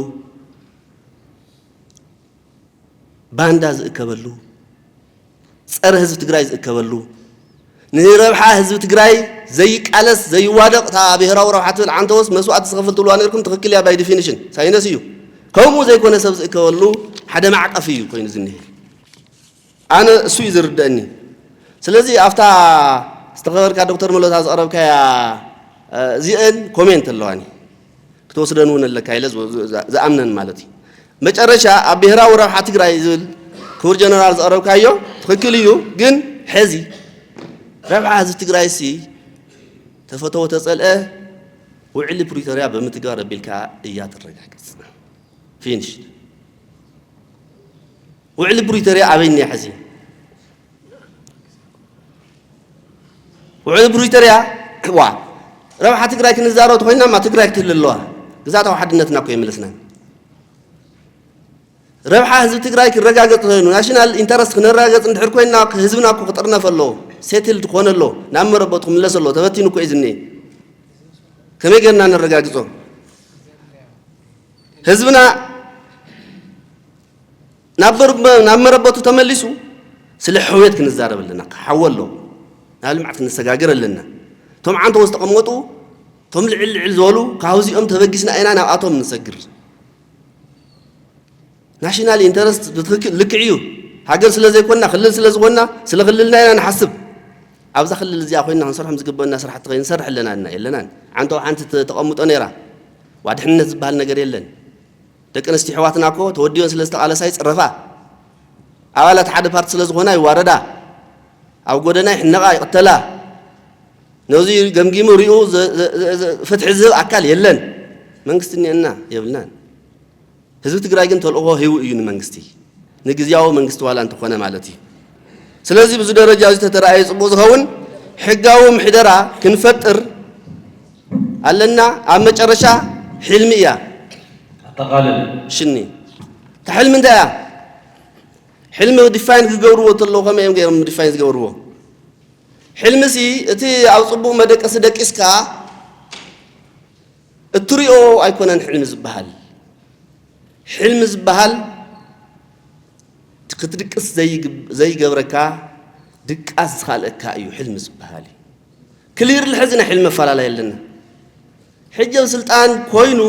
ባንዳ ዝእከበሉ፣ ጸረ ህዝቢ ትግራይ ዝእከበሉ፣ ንረብሓ ህዝቢ ትግራይ ዘይቃለስ ዘይዋደቕ፣ እታ ብሄራዊ ረብሓ ትብል ዓንተወስ መስዋእቲ ዝኸፍል ትብልዋ ነርኩም። ትኽክል እያ፣ ባይ ዲፊኒሽን ሳይነስ እዩ። ከምኡ ዘይኮነ ሰብ ዝእከበሉ ሓደ ማዕቀፍ እዩ ኮይኑ ዝኒሀ። ኣነ እሱ እዩ ዝርደእኒ። ስለዚ ኣብታ ዝተኸበርካ ዶክተር መሎታ ዘቕረብካያ እዚአን ኮሜንት ኣለዋኒ ክትወስደን እውን ኣለካ ኢለ ዝኣምነን ማለት እዩ። መጨረሻ ኣብ ብሄራዊ ረብሓ ትግራይ ዝብል ክቡር ጀነራል ዘቕረብካዮ ትኽክል እዩ። ግን ሕዚ ረብሓ ህዝቢ ትግራይ ሲ ተፈተወ ተፀልአ ውዕሊ ፕሪቶሪያ ብምትግባር ኣቢልካ እያ ትረጋገፅ። ፊኒሽ። ውዕሊ ፕሪቶሪያ ኣበይ እኒኣ ሕዚ? ውዕሊ ፕሪቶሪያ ዋ ረብሓ ትግራይ ክንዛረብ ተኮይናማ ትግራይ ክትህሉ ኣለዋ። ግዛታዊ ሓድነትና እኮ የመለስና። ረብሓ ህዝቢ ትግራይ ክረጋገፅ ኮይኑ ናሽናል ኢንተረስት ክነረጋገፅ እንድሕር ኮይና ህዝብና እኮ ክጥርነፍ ኣለዎ። ሴትልድ ክኾነ ኣለዎ። ናብ መረበቱ ክምለስ ኣለዎ። ተበቲኑ እኮ እዩ ዝኒኤ። ከመይ ጌርና ነረጋግፆ? ህዝብና ናብ መረበቱ ተመሊሱ ስለ ሕውየት ክንዛረብ ኣለና። ክሓወ ኣሎ ናብ ልምዓት ክንሰጋገር ኣለና። እቶም ዓንተው ዝተቐመጡ እቶም ልዕል ልዕል ዝበሉ ካብዚኦም ተበጊስና ኢና ናብኣቶም ንሰግር። ናሽናል ኢንተረስት ብትክክል ልክዕ እዩ። ሃገር ስለ ዘይኮንና ክልል ስለ ዝኾንና ስለ ክልልና ኢና ንሓስብ። ኣብዛ ክልል እዚኣ ኮይንና ክንሰርሖም ዝግበና ስራሕቲ ከይንሰርሕ ኣለና እና የለናን። ዓንተው ሓንቲ ተቐምጦ ነይራ ዋ ድሕንነት ዝበሃል ነገር የለን። ደቂ ኣንስትዮ ኣሕዋትና እኮ ተወዲበን ስለ ዝተቓለሳ ይፅረፋ። ኣባላት ሓደ ፓርቲ ስለ ዝኾና ይዋረዳ። ኣብ ጎደና ይሕነቓ ይቕተላ። ነዚ ገምጊሙ ሪኡ ፍትሒ ዝህብ ኣካል የለን። መንግስቲ እኒአና የብልናን። ህዝቢ ትግራይ ግን ተልእኾ ሂቡ እዩ ንመንግስቲ ንግዝያዊ መንግስቲ ዋላ እንተኾነ ማለት እዩ። ስለዚ ብዙ ደረጃ እዚ ተተረኣየ ፅቡቕ ዝኸውን ሕጋዊ ምሕደራ ክንፈጥር ኣለና። ኣብ መጨረሻ ሕልሚ እያ። ኣጠቓልል። ሽኒ እታ ሕልሚ እንታይ እያ? ሕልሚ ዲፋይን ክገብርዎ እንተለዉ ከመይ እዮም ገይሮም ዲፋይን ዝገብርዎ? ሕልምሲ እቲ ኣብ ፅቡቕ መደቀሲ ደቂስካ እትሪኦ ኣይኮነን ሕልሚ ዝበሃል። ሕልሚ ዝበሃል ክትድቅስ ዘይገብረካ ድቃስ ዝኻልአካ እዩ ሕልሚ ዝበሃል። ክሊርሊ ሕዚ ናይ ሕልሚ ኣፈላላይ ኣለና። ሕጂ ኣብ ስልጣን ኮይኑ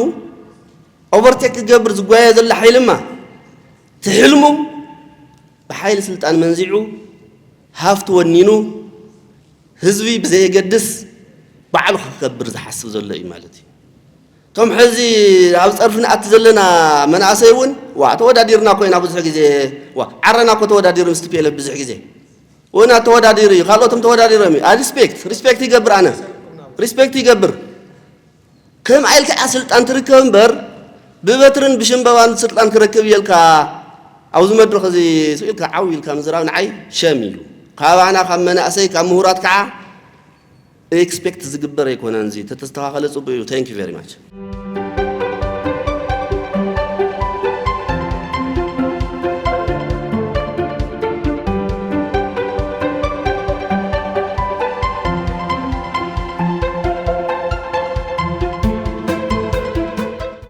ኦቨርቴክ ክገብር ዝጓየ ዘሎ ሓይልማ ትሕልሙ ብሓይሊ ስልጣን መንዚዑ ሃፍቲ ወኒኑ ህዝቢ ብዘየገድስ ባዕሉ ክከብር ዝሓስብ ዘሎ እዩ ማለት እዩ። እቶም ሕዚ ኣብ ፀርፊ ንኣቲ ዘለና መናእሰይ እውን ዋ ተወዳዲርና ኮይና ብዙሕ ግዜ ዋ ዓረና እኮ ተወዳዲሩ ምስ ቲ ፒ ኤል ኤፍ ብዙሕ ግዜ ወና ተወዳዲሩ እዩ ካልኦትም ተወዳዲሮም እዩ ሪስፔክት ሪስፔክት ይገብር ኣነ ሪስፔክት ይገብር ከም ኣይልካ እያ ስልጣን ትርከብ እምበር ብበትርን ብሽምበባን ስልጣን ክረክብ እየልካ ኣብዚ መድረኽ እዚ ስኢልካ ዓው ኢልካ ምዝራብ ንዓይ ሸም እዩ ካባና ካብ መናእሰይ ካብ ምሁራት ከዓ ኤክስፔክት ዝግበር ኣይኮነን እዚ ተተስተኻኸለ ፅቡቅ እዩ thank you very much